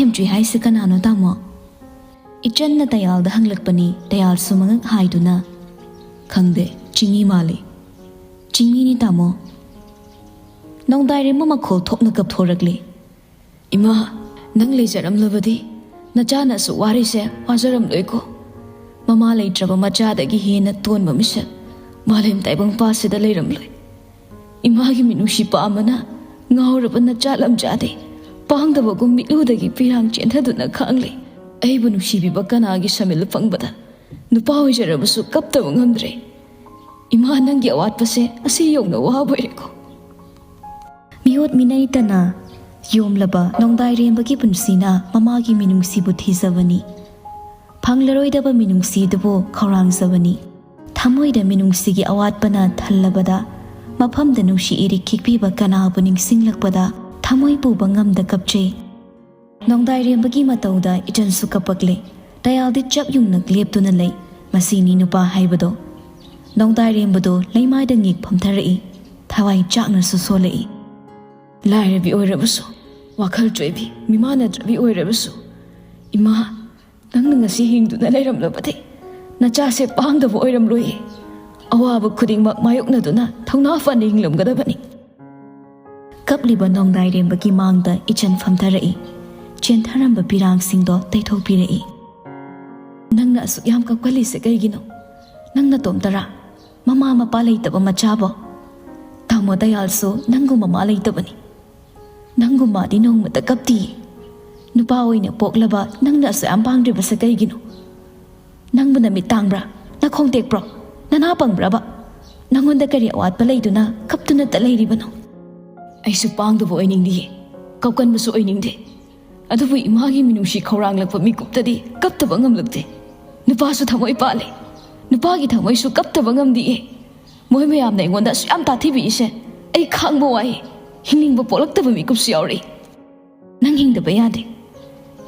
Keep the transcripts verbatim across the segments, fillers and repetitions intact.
ꯌꯥꯝ ꯆꯨꯏ ꯍꯥꯏꯁꯦ ꯀꯅꯥꯅꯣ, ꯇꯥꯃꯣ? ꯏꯆꯟꯅ ꯇꯌꯥꯜꯗ ꯍꯪꯂꯛꯄꯅꯤ꯫ ꯇꯌꯥꯜꯁꯨ ꯃꯉꯛ ꯍꯥꯏꯗꯨꯅ, "ꯈꯪꯗꯦ, ꯆꯤꯡꯃꯤ ꯃꯥꯜꯂꯤ꯫" "ꯆꯤꯡꯃꯤꯅꯤ, ꯇꯥꯃꯣ꯫" ꯅꯣꯡꯗꯥꯏꯔꯦꯝꯕ ꯃꯈꯣꯜ ꯊꯣꯛꯅ ꯀꯞꯊꯣꯔꯛꯂꯤ꯫ "ꯏꯃꯥ, ꯅꯪ ꯂꯩꯖꯔꯝꯂꯕꯗꯤ ꯅꯆꯥꯅ ꯑꯁꯨꯛ ꯋꯥꯔꯤꯁꯦ ꯋꯥꯖꯔꯝꯂꯣꯏꯀꯣ꯫ ꯃꯃꯥ ꯂꯩꯇ꯭ꯔꯕ ꯃꯆꯥꯗꯒꯤ ꯍꯦꯟꯅ ꯇꯣꯟꯕ ꯃꯤꯁꯛ ꯃꯥꯂꯦꯝ ꯇꯥꯏꯕꯪ ꯄꯥꯁꯤꯗ ꯂꯩꯔꯝꯂꯣꯏ꯫ ꯏꯃꯥꯒꯤ ꯃꯤꯅꯨꯡꯁꯤ ꯄꯥꯝꯕꯅ ꯉꯥꯎꯔꯕ ꯅꯆꯥ ꯂꯝꯖꯥꯗꯤ ꯄꯥꯡꯗꯕꯒꯨꯝ ꯃꯤꯠꯂꯨꯗꯒꯤ ꯄꯤꯔꯥꯡ ꯆꯦꯟꯊꯗꯨꯅ ꯈꯥꯡꯂꯤ꯫ ꯑꯩꯕꯨ ꯅꯨꯡꯁꯤꯕꯤꯕ ꯀꯅꯥꯒꯤ ꯁꯃꯤꯜ ꯐꯪꯕꯗ ꯅꯨꯄꯥ ꯑꯣꯏꯖꯔꯕꯁꯨ ꯀꯞꯇꯕ ꯉꯝꯗ꯭ꯔꯦ꯫ ꯏꯃꯥ, ꯅꯪꯒꯤ ꯑꯋꯥꯠꯄꯁꯦ ꯑꯁꯤ ꯌꯧꯅ ꯋꯥꯕꯣꯏꯔꯦꯀꯣ꯫" ꯃꯤꯑꯣꯠ ꯃꯤꯅꯩꯇꯅ ꯌꯣꯝꯂꯕ ꯅꯣꯡꯗꯥꯏꯔꯦꯝꯕꯒꯤ ꯄꯨꯟꯁꯤꯅ ꯃꯃꯥꯒꯤ ꯃꯤꯅꯨꯡꯁꯤꯕꯨ ꯊꯤꯖꯕꯅꯤ꯫ ꯐꯪꯂꯔꯣꯏꯗꯕ ꯃꯤꯅꯨꯡꯁꯤꯗꯨꯕꯨ ꯈꯧꯔꯥꯡꯖꯕꯅꯤ꯫ ꯊꯃꯣꯏꯗ ꯃꯤꯅꯨꯡꯁꯤꯒꯤ ꯑꯋꯥꯠꯄꯅ ꯊꯜꯂꯕꯗ, ꯃꯐꯝꯗ ꯅꯨꯡꯁꯤ ꯏꯔꯤꯛ ꯈꯤꯛꯄꯤꯕ ꯀꯅꯥꯕꯨ ꯅꯤꯡꯁꯤꯡꯂꯛꯄꯗ ꯊꯃꯣꯏ ꯄꯨꯕ ꯉꯝꯗ ꯀꯞꯆꯩ꯫ ꯅꯣꯡꯗꯥꯏꯔꯦꯝꯕꯒꯤ ꯃꯇꯧꯗ ꯏꯆꯟꯁꯨ ꯀꯞꯄꯛꯂꯦ꯫ ꯇꯌꯥꯜꯗꯤ ꯆꯞ ꯌꯨꯡꯅ ꯂꯦꯞꯇꯨꯅ ꯂꯩ꯫ ꯃꯁꯤꯅꯤ ꯅꯨꯄꯥ ꯍꯥꯏꯕꯗꯣ꯫ ꯅꯣꯡꯗꯥꯏꯔꯦꯝꯕꯗꯣ ꯂꯩꯃꯥꯏꯗ ꯉꯤꯛ ꯐꯝꯊꯔꯛꯏ꯫ ꯊꯋꯥꯏ ꯆꯥꯛꯅꯁꯨ ꯁꯣꯜꯂꯛꯏ꯫ "ꯂꯥꯏꯔꯕꯤ ꯑꯣꯏꯔꯕꯁꯨ, ꯋꯥꯈꯜ ꯆꯣꯏꯕꯤ, ꯃꯤꯃꯥꯟꯅꯗ꯭ꯔꯕꯤ ꯑꯣꯏꯔꯕꯁꯨ, ꯏꯃꯥ, ꯅꯪꯅ ꯉꯁꯤ ꯍꯤꯡꯗꯨꯅ ꯂꯩꯔꯝꯂꯕꯗꯤ ꯅꯆꯥꯁꯦ ꯄꯥꯡꯗꯕ ꯑꯣꯏꯔꯝꯂꯣꯏꯌꯦ꯫ ꯑꯋꯥꯕ ꯈꯨꯗꯤꯡꯃꯛ ꯃꯥꯌꯣꯛꯅꯗꯨꯅ ꯊꯧꯅꯥ ꯐꯅ ꯍꯤꯡꯂꯝꯒꯗꯕꯅꯤ꯫" ꯀꯞꯂꯤꯕ ꯅꯣꯡꯗꯥꯏꯔꯦꯝꯕꯒꯤ ꯃꯥꯡꯗ ꯏꯆꯟ ꯐꯝꯊꯔꯛꯏ꯫ ꯆꯦꯟꯊꯔꯝꯕ ꯄꯤꯔꯥꯡꯁꯤꯡꯗꯣ ꯇꯩꯊꯣꯛꯄꯤꯔꯛꯏ꯫ "ꯅꯪꯅ ꯑꯁꯨꯛ ꯌꯥꯝ ꯀꯞꯀꯜꯂꯤꯁꯦ ꯀꯩꯒꯤꯅꯣ? ꯅꯪ ꯅꯇꯣꯝꯇꯔꯥ? ꯃꯃꯥ ꯃꯄꯥ ꯂꯩꯇꯕ ꯃꯆꯥꯕꯣ? ꯇꯥꯃꯣ ꯗꯌꯥꯜꯁꯨ ꯅꯪꯒꯨꯝꯕ ꯃꯥ ꯂꯩꯇꯕꯅꯤ꯫ ꯅꯪꯒꯨꯝꯕꯗꯤ ꯅꯣꯡꯃꯇ ꯀꯞꯇꯤꯌꯦ꯫ ꯅꯨꯄꯥ ꯑꯣꯏꯅ ꯄꯣꯛꯂꯕ ꯅꯪꯅ ꯑꯁꯨꯛ ꯌꯥꯝ ꯄꯥꯡꯗ꯭ꯔꯤꯕꯁꯦ ꯀꯩꯒꯤꯅꯣ? ꯅꯪꯕꯨ ꯅꯃꯤꯠ ꯇꯥꯡꯕ꯭ꯔꯥ? ꯅꯈꯣꯡ ꯇꯦꯛꯄ꯭ꯔꯣ? ꯅꯅꯥ ꯄꯪꯕ꯭ꯔꯕ? ꯅꯪꯉꯣꯟꯗ ꯀꯔꯤ ꯑꯋꯥꯠꯄ ꯂꯩꯗꯨꯅ ꯀꯞꯇꯨꯅꯇ ꯂꯩꯔꯤꯕꯅꯣ?" "ꯑꯩꯁꯨ ꯄꯥꯡꯗꯕ ꯑꯣꯏꯅꯤꯡꯗꯤꯌꯦ, ꯀꯞꯀꯟꯕꯁꯨ ꯑꯣꯏꯅꯤꯡꯗꯦ꯫ ꯑꯗꯨꯕꯨ ꯏꯃꯥꯒꯤ ꯃꯤꯅꯨꯡꯁꯤ ꯈꯧꯔꯥꯡꯂꯛꯄ ꯃꯤꯀꯨꯞꯇꯗꯤ ꯀꯞꯇꯕ ꯉꯝꯂꯛꯇꯦ꯫ ꯅꯨꯄꯥꯁꯨ ꯊꯃꯣꯏ ꯄꯥꯜꯂꯦ꯫ ꯅꯨꯄꯥꯒꯤ ꯊꯃꯣꯏꯁꯨ ꯀꯞꯇꯕ ꯉꯝꯗꯤꯌꯦ꯫ ꯃꯣꯏ ꯃꯌꯥꯝꯅ ꯑꯩꯉꯣꯟꯗ ꯑꯁꯨꯛ ꯌꯥꯝ ꯇꯥꯊꯤꯕꯤꯔꯤꯁꯦ ꯑꯩ ꯈꯥꯡꯕ ꯋꯥꯏ꯫ ꯍꯤꯡꯅꯤꯡꯕ ꯄꯣꯛꯂꯛꯇꯕ ꯃꯤꯀꯨꯞꯁꯨ ꯌꯥꯎꯔꯛꯏ꯫ ꯅꯪ ꯍꯤꯡꯗꯕ ꯌꯥꯗꯦ꯫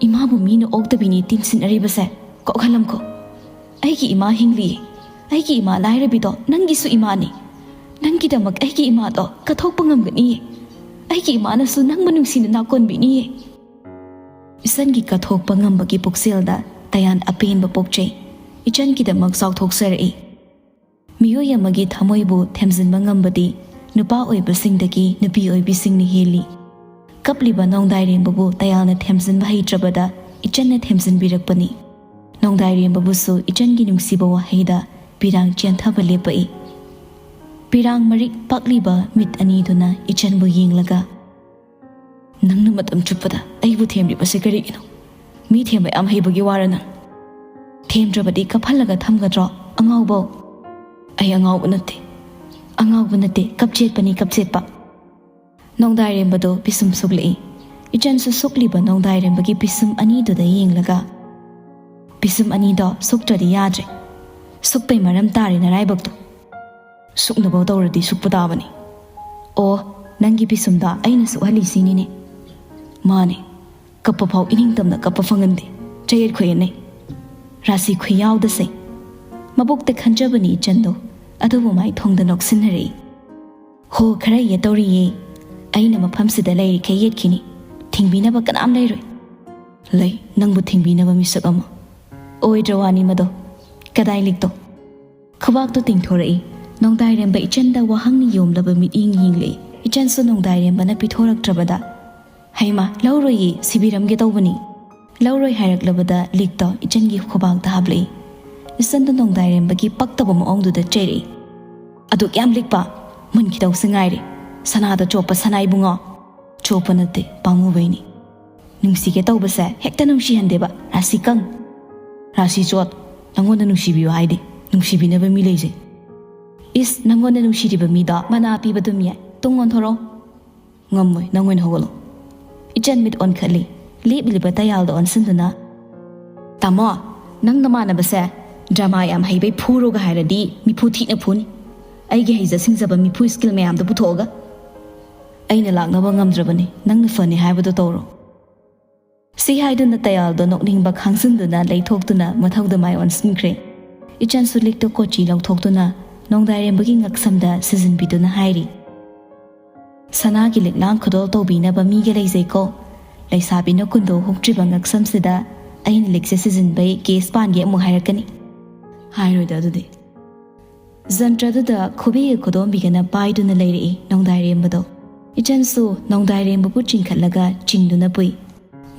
ꯏꯃꯥꯕꯨ ꯃꯤꯅ ꯑꯣꯛꯇꯕꯤꯅꯤ ꯇꯤꯟꯁꯤꯟꯅꯔꯤꯕꯁꯦ꯫ ꯀꯣꯛꯍꯜꯂꯝꯈꯣ꯫ ꯑꯩꯒꯤ ꯏꯃꯥ ꯍꯤꯡꯂꯤꯌꯦ꯫ ꯑꯩꯒꯤ ꯏꯃꯥ ꯂꯥꯏꯔꯕꯤꯗꯣ ꯅꯪꯒꯤꯁꯨ ꯏꯃꯥꯅꯤ꯫ ꯅꯪꯒꯤꯗꯃꯛ ꯑꯩꯒꯤ ꯏꯃꯥꯗꯣ ꯀꯠꯊꯣꯛꯄ ꯉꯝꯒꯅꯤꯌꯦ꯫ ꯑꯩꯒꯤ ꯏꯃꯥꯅꯁꯨ ꯅꯪꯕꯨ ꯅꯨꯡꯁꯤꯅ ꯅꯥꯀꯣꯟꯕꯤꯅꯤꯌꯦ꯫" ꯏꯆꯟꯒꯤ ꯀꯠꯊꯣꯛꯄ ꯉꯝꯕꯒꯤ ꯄꯨꯛꯆꯦꯜꯗ ꯇꯌꯥꯜ ꯑꯄꯦꯟꯕ ꯄꯣꯛꯆꯩ꯫ ꯏꯆꯟꯒꯤꯗꯃꯛ ꯆꯥꯎꯊꯣꯛꯆꯔꯛꯏ꯫ ꯃꯤꯑꯣꯏ ꯑꯃꯒꯤ ꯊꯃꯣꯏꯕꯨ ꯊꯦꯝꯖꯤꯟꯕ ꯉꯝꯕꯗꯤ ꯅꯨꯄꯥ ꯑꯣꯏꯕꯁꯤꯡꯗꯒꯤ ꯅꯨꯄꯤ ꯑꯣꯏꯕꯤꯁꯤꯡꯅ ꯍꯦꯜꯂꯤ꯫ ꯀꯞꯂꯤꯕ ꯅꯣꯡꯗꯥꯏꯔꯦꯝꯕꯕꯨ ꯇꯌꯥꯜꯅ ꯊꯦꯝꯖꯤꯟꯕ ꯍꯩꯇ꯭ꯔꯕꯗ ꯏꯆꯟꯅ ꯊꯦꯝꯖꯤꯟꯕꯤꯔꯛꯄꯅꯤ꯫ ꯅꯣꯡꯗꯥꯏꯔꯦꯝꯕꯕꯨꯁꯨ ꯏꯆꯟꯒꯤ ꯅꯨꯡꯁꯤꯕ ꯋꯥꯍꯩꯗ ꯄꯤꯔꯥꯡ ꯆꯦꯟꯊꯕ ꯂꯦꯞꯄꯛꯏ꯫ ꯄꯤꯔꯥꯡ ꯃꯔꯤꯛ ꯄꯥꯛꯂꯤꯕ ꯃꯤꯠ ꯑꯅꯤꯗꯨꯅ ꯏꯆꯟꯕꯨ ꯌꯦꯡꯂꯒ, "ꯅꯪꯅ ꯃꯇꯝ ꯆꯨꯞꯄꯗ ꯑꯩꯕꯨ ꯊꯦꯝꯂꯤꯕꯁꯦ ꯀꯔꯤꯒꯤꯅꯣ? ꯃꯤ ꯊꯦꯝꯕ ꯌꯥꯝ ꯍꯩꯕꯒꯤ ꯋꯥꯔ ꯅꯪ? ꯊꯦꯝꯗ꯭ꯔꯕꯗꯤ ꯀꯞꯍꯜꯂꯒ ꯊꯝꯒꯗ꯭ꯔꯣ, ꯑꯉꯥꯎꯕꯧ?" "ꯑꯩ ꯑꯉꯥꯎꯕ ꯅꯠꯇꯦ, ꯑꯉꯥꯎꯕ ꯅꯠꯇꯦ, ꯀꯞꯆꯦꯠꯄꯅꯤ, ꯀꯞꯆꯦꯠꯄ꯫" ꯅꯣꯡꯗꯥꯏꯔꯦꯝꯕꯗꯣ ꯄꯤꯁꯨꯝ ꯁꯨꯛꯂꯛꯏ꯫ ꯏꯆꯟꯁꯨ ꯁꯨꯛꯂꯤꯕ ꯅꯣꯡꯗꯥꯏꯔꯦꯝꯕꯒꯤ ꯄꯤꯁꯨꯝ ꯑꯅꯤꯗꯨꯗ ꯌꯦꯡꯂꯒ, "ꯄꯤꯁꯨꯝ ꯑꯅꯤꯗꯣ ꯁꯨꯛꯇ꯭ꯔꯗꯤ ꯌꯥꯗ꯭ꯔꯦ꯫ ꯁꯨꯛꯄꯩ ꯃꯔꯝ ꯇꯥꯔꯦ ꯅꯔꯥꯏꯕꯛꯇꯣ꯫ ꯁꯨꯛꯅꯕ ꯇꯧꯔꯗꯤ ꯁꯨꯛꯄ ꯇꯥꯕꯅꯤ꯫" "ꯑꯣ, ꯅꯪꯒꯤ ꯄꯤꯁꯨꯝꯗꯣ ꯑꯩꯅ ꯁꯨꯛꯍꯜꯂꯤꯁꯤꯅꯤꯅꯦ꯫" "ꯃꯥꯅꯦ, ꯀꯞꯄ ꯐꯥꯎ ꯏꯅꯤꯡꯇꯝꯅ ꯀꯞꯄ ꯐꯪꯍꯟꯗꯦ, ꯆꯌꯦꯠ ꯈꯣꯏꯌꯦꯠꯅꯩ꯫ ꯔꯥꯁꯤ ꯈꯨꯌꯥꯎꯗꯁꯦ꯫" ꯃꯕꯨꯛꯇ ꯈꯟꯖꯕꯅꯤ ꯏꯆꯟꯗꯣ, ꯑꯗꯨꯕꯨ ꯃꯥꯏꯊꯣꯡꯗ ꯅꯣꯛꯁꯤꯟꯅꯔꯛꯏ꯫ "ꯍꯣ, ꯈꯔ ꯌꯦꯠꯇꯧꯔꯤꯌꯦ꯫ ꯑꯩꯅ ꯃꯐꯝꯁꯤꯗ ꯂꯩꯔꯤꯈꯩ ꯌꯦꯠꯈꯤꯅꯤ꯫ ꯊꯤꯡꯕꯤꯅꯕ ꯀꯅꯥꯝ ꯂꯩꯔꯣꯏ꯫" "ꯂꯩ, ꯅꯪꯕꯨ ꯊꯤꯡꯕꯤꯅꯕ ꯃꯤꯁꯛ ꯑꯃ꯫" "ꯑꯣꯏꯗ꯭ꯔ ꯋꯥꯅꯤ ꯃꯗꯣ꯫ ꯀꯗꯥꯏ ꯂꯤꯛꯇꯣ?" ꯈꯨꯕꯥꯛꯇꯣ ꯇꯤꯡꯊꯣꯔꯛꯏ꯫ ꯅꯣꯡꯗꯥꯏꯔꯦꯝꯕ ꯏꯆꯟꯗ ꯋꯥꯍꯪꯅ ꯌꯣꯝꯂꯕ ꯃꯤꯠꯌꯦꯡ ꯌꯦꯡꯂꯛꯏ꯫ ꯏꯆꯟꯁꯨ ꯅꯣꯡꯗꯥꯏꯔꯦꯝꯕꯅ ꯄꯤꯊꯣꯔꯛꯇ꯭ꯔꯕꯗ, "ꯍꯩꯃꯥ, ꯂꯧꯔꯣꯏꯌꯦ, ꯁꯤꯕꯤꯔꯝꯒꯦ ꯇꯧꯕꯅꯤ꯫" ꯂꯧꯔꯣꯏ ꯍꯥꯏꯔꯛꯂꯕꯗ ꯂꯤꯛꯇꯣ ꯏꯆꯟꯒꯤ ꯈꯨꯕꯥꯛꯇ ꯍꯥꯞꯂꯛꯏ꯫ ꯏꯆꯟꯗꯣ ꯅꯣꯡꯗꯥꯏꯔꯦꯝꯕꯒꯤ ꯄꯛꯇꯕ ꯃꯑꯣꯡꯗꯨꯗ ꯆꯩꯔꯛꯏ꯫ "ꯑꯗꯨꯛ ꯌꯥꯝ ꯂꯤꯛꯄ? ꯃꯨꯟꯈꯤꯗꯧꯁꯨ ꯉꯥꯏꯔꯦ꯫ ꯁꯅꯥꯗ ꯆꯣꯞꯄ ꯁꯅꯥ ꯏꯕꯨꯡꯉꯣ꯫" "ꯆꯣꯞꯄ ꯅꯠꯇꯦ, ꯄꯥꯝꯃꯨꯕꯩꯅꯤ꯫ ꯅꯨꯡꯁꯤꯒꯦ ꯇꯧꯕꯁꯦ ꯍꯦꯛꯇ ꯅꯨꯡꯁꯤꯍꯟꯗꯦꯕ, ꯔꯥꯁꯤ ꯀꯪ꯫" "ꯔꯥꯁꯤ ꯆꯣꯠ, ꯅꯪꯉꯣꯟꯗ ꯅꯨꯡꯁꯤꯕꯤꯌꯨ ꯍꯥꯏꯗꯦ, ꯅꯨꯡꯁꯤꯕꯤꯅꯕ ꯃꯤ ꯂꯩꯖꯩ꯫" "ꯏꯁ, ꯅꯪꯉꯣꯟꯗ ꯅꯨꯡꯁꯤꯔꯤꯕ ꯃꯤꯗꯣ ꯃꯅꯥ ꯄꯤꯕꯗꯨꯝ ꯌꯥꯏ, ꯇꯨꯡ ꯑꯣꯟꯊꯣꯔꯛꯑꯣ꯫" "ꯉꯝꯃꯣꯏ, ꯅꯪ ꯑꯣꯏꯅ ꯍꯧꯒꯠꯂꯣ꯫" ꯏꯆꯟ ꯃꯤꯠ ꯑꯣꯟꯈꯠꯂꯤ꯫ ꯂꯦꯞꯂꯤꯕ ꯇꯌꯥꯜꯗ ꯑꯣꯟꯁꯤꯟꯗꯨꯅ, "ꯇꯥꯃꯣ, ꯅꯪ ꯅꯃꯥꯟꯅꯕꯁꯦ ꯗ꯭ꯔꯃꯥ ꯌꯥꯝ ꯍꯩꯕꯩ ꯐꯨꯔꯣꯒ ꯍꯥꯏꯔꯗꯤ ꯃꯤꯐꯨ ꯊꯤꯅ ꯐꯨꯅꯤ꯫ ꯑꯩꯒꯤ ꯍꯩꯖ ꯁꯤꯡꯖꯕ ꯃꯤꯐꯨ ꯁ꯭ꯀꯤꯜ ꯃꯌꯥꯝꯗꯣ ꯄꯨꯊꯣꯛꯑꯒ꯫ ꯑꯩꯅ ꯂꯥꯛꯅꯕ ꯉꯝꯗ꯭ꯔꯕꯅꯤ, ꯅꯪꯅ ꯐꯅꯤ ꯍꯥꯏꯕꯗꯣ ꯇꯧꯔꯣ꯫" ꯁꯤ ꯍꯥꯏꯗꯨꯅ ꯇꯌꯥꯜꯗꯣ ꯅꯣꯛꯅꯤꯡꯕ ꯈꯥꯡꯖꯤꯟꯗꯨꯅ ꯂꯩꯊꯣꯛꯇꯨꯅ ꯃꯊꯧꯗ ꯃꯥꯏ ꯑꯣꯟꯁꯤꯟꯈ꯭ꯔꯦ꯫ ꯏꯆꯟꯁꯨ ꯂꯤꯛꯇ ꯀꯣꯆꯤ ꯂꯧꯊꯣꯛꯇꯨꯅ ꯅꯣꯡꯗꯥꯏꯔꯦꯝꯕꯒꯤ ꯉꯛꯁꯝꯗ ꯁꯤꯖꯤꯟꯕꯤꯗꯨꯅ ꯍꯥꯏꯔꯤ, "ꯁꯅꯥꯒꯤ ꯂꯤꯛꯂꯥꯡ ꯈꯨꯗꯣꯜ ꯇꯧꯕꯤꯅꯕ ꯃꯤꯒ ꯂꯩꯖꯩꯀꯣ꯫ ꯂꯩꯁꯥꯕꯤꯅ ꯀꯨꯟꯗꯣ ꯍꯨꯛꯇ꯭ꯔꯤꯕ ꯉꯛꯁꯝꯁꯤꯗ ꯑꯩꯅ ꯂꯤꯛꯁꯦ ꯁꯤꯖꯤꯟꯕꯩ ꯀꯦꯁ ꯄꯥꯟꯒꯦ ꯑꯃꯨꯛ ꯍꯥꯏꯔꯛꯀꯅꯤ꯫ ꯍꯥꯏꯔꯣꯏꯗ ꯑꯗꯨꯗꯤ꯫ ꯖꯟꯇ꯭ꯔꯗꯨꯗ ꯈꯨꯕꯤꯒ ꯈꯨꯗꯣꯝꯕꯤꯒꯅ ꯄꯥꯏꯗꯨꯅ ꯂꯩꯔꯛꯏ ꯅꯣꯡꯗꯥꯏꯔꯦꯝꯕꯗꯣ꯫ ꯏꯆꯟꯁꯨ ꯅꯣꯡꯗꯥꯏꯔꯦꯝꯕꯕꯨ ꯆꯤꯡꯈꯠꯂꯒ ꯆꯤꯡꯗꯨꯅ ꯄꯨꯏ꯫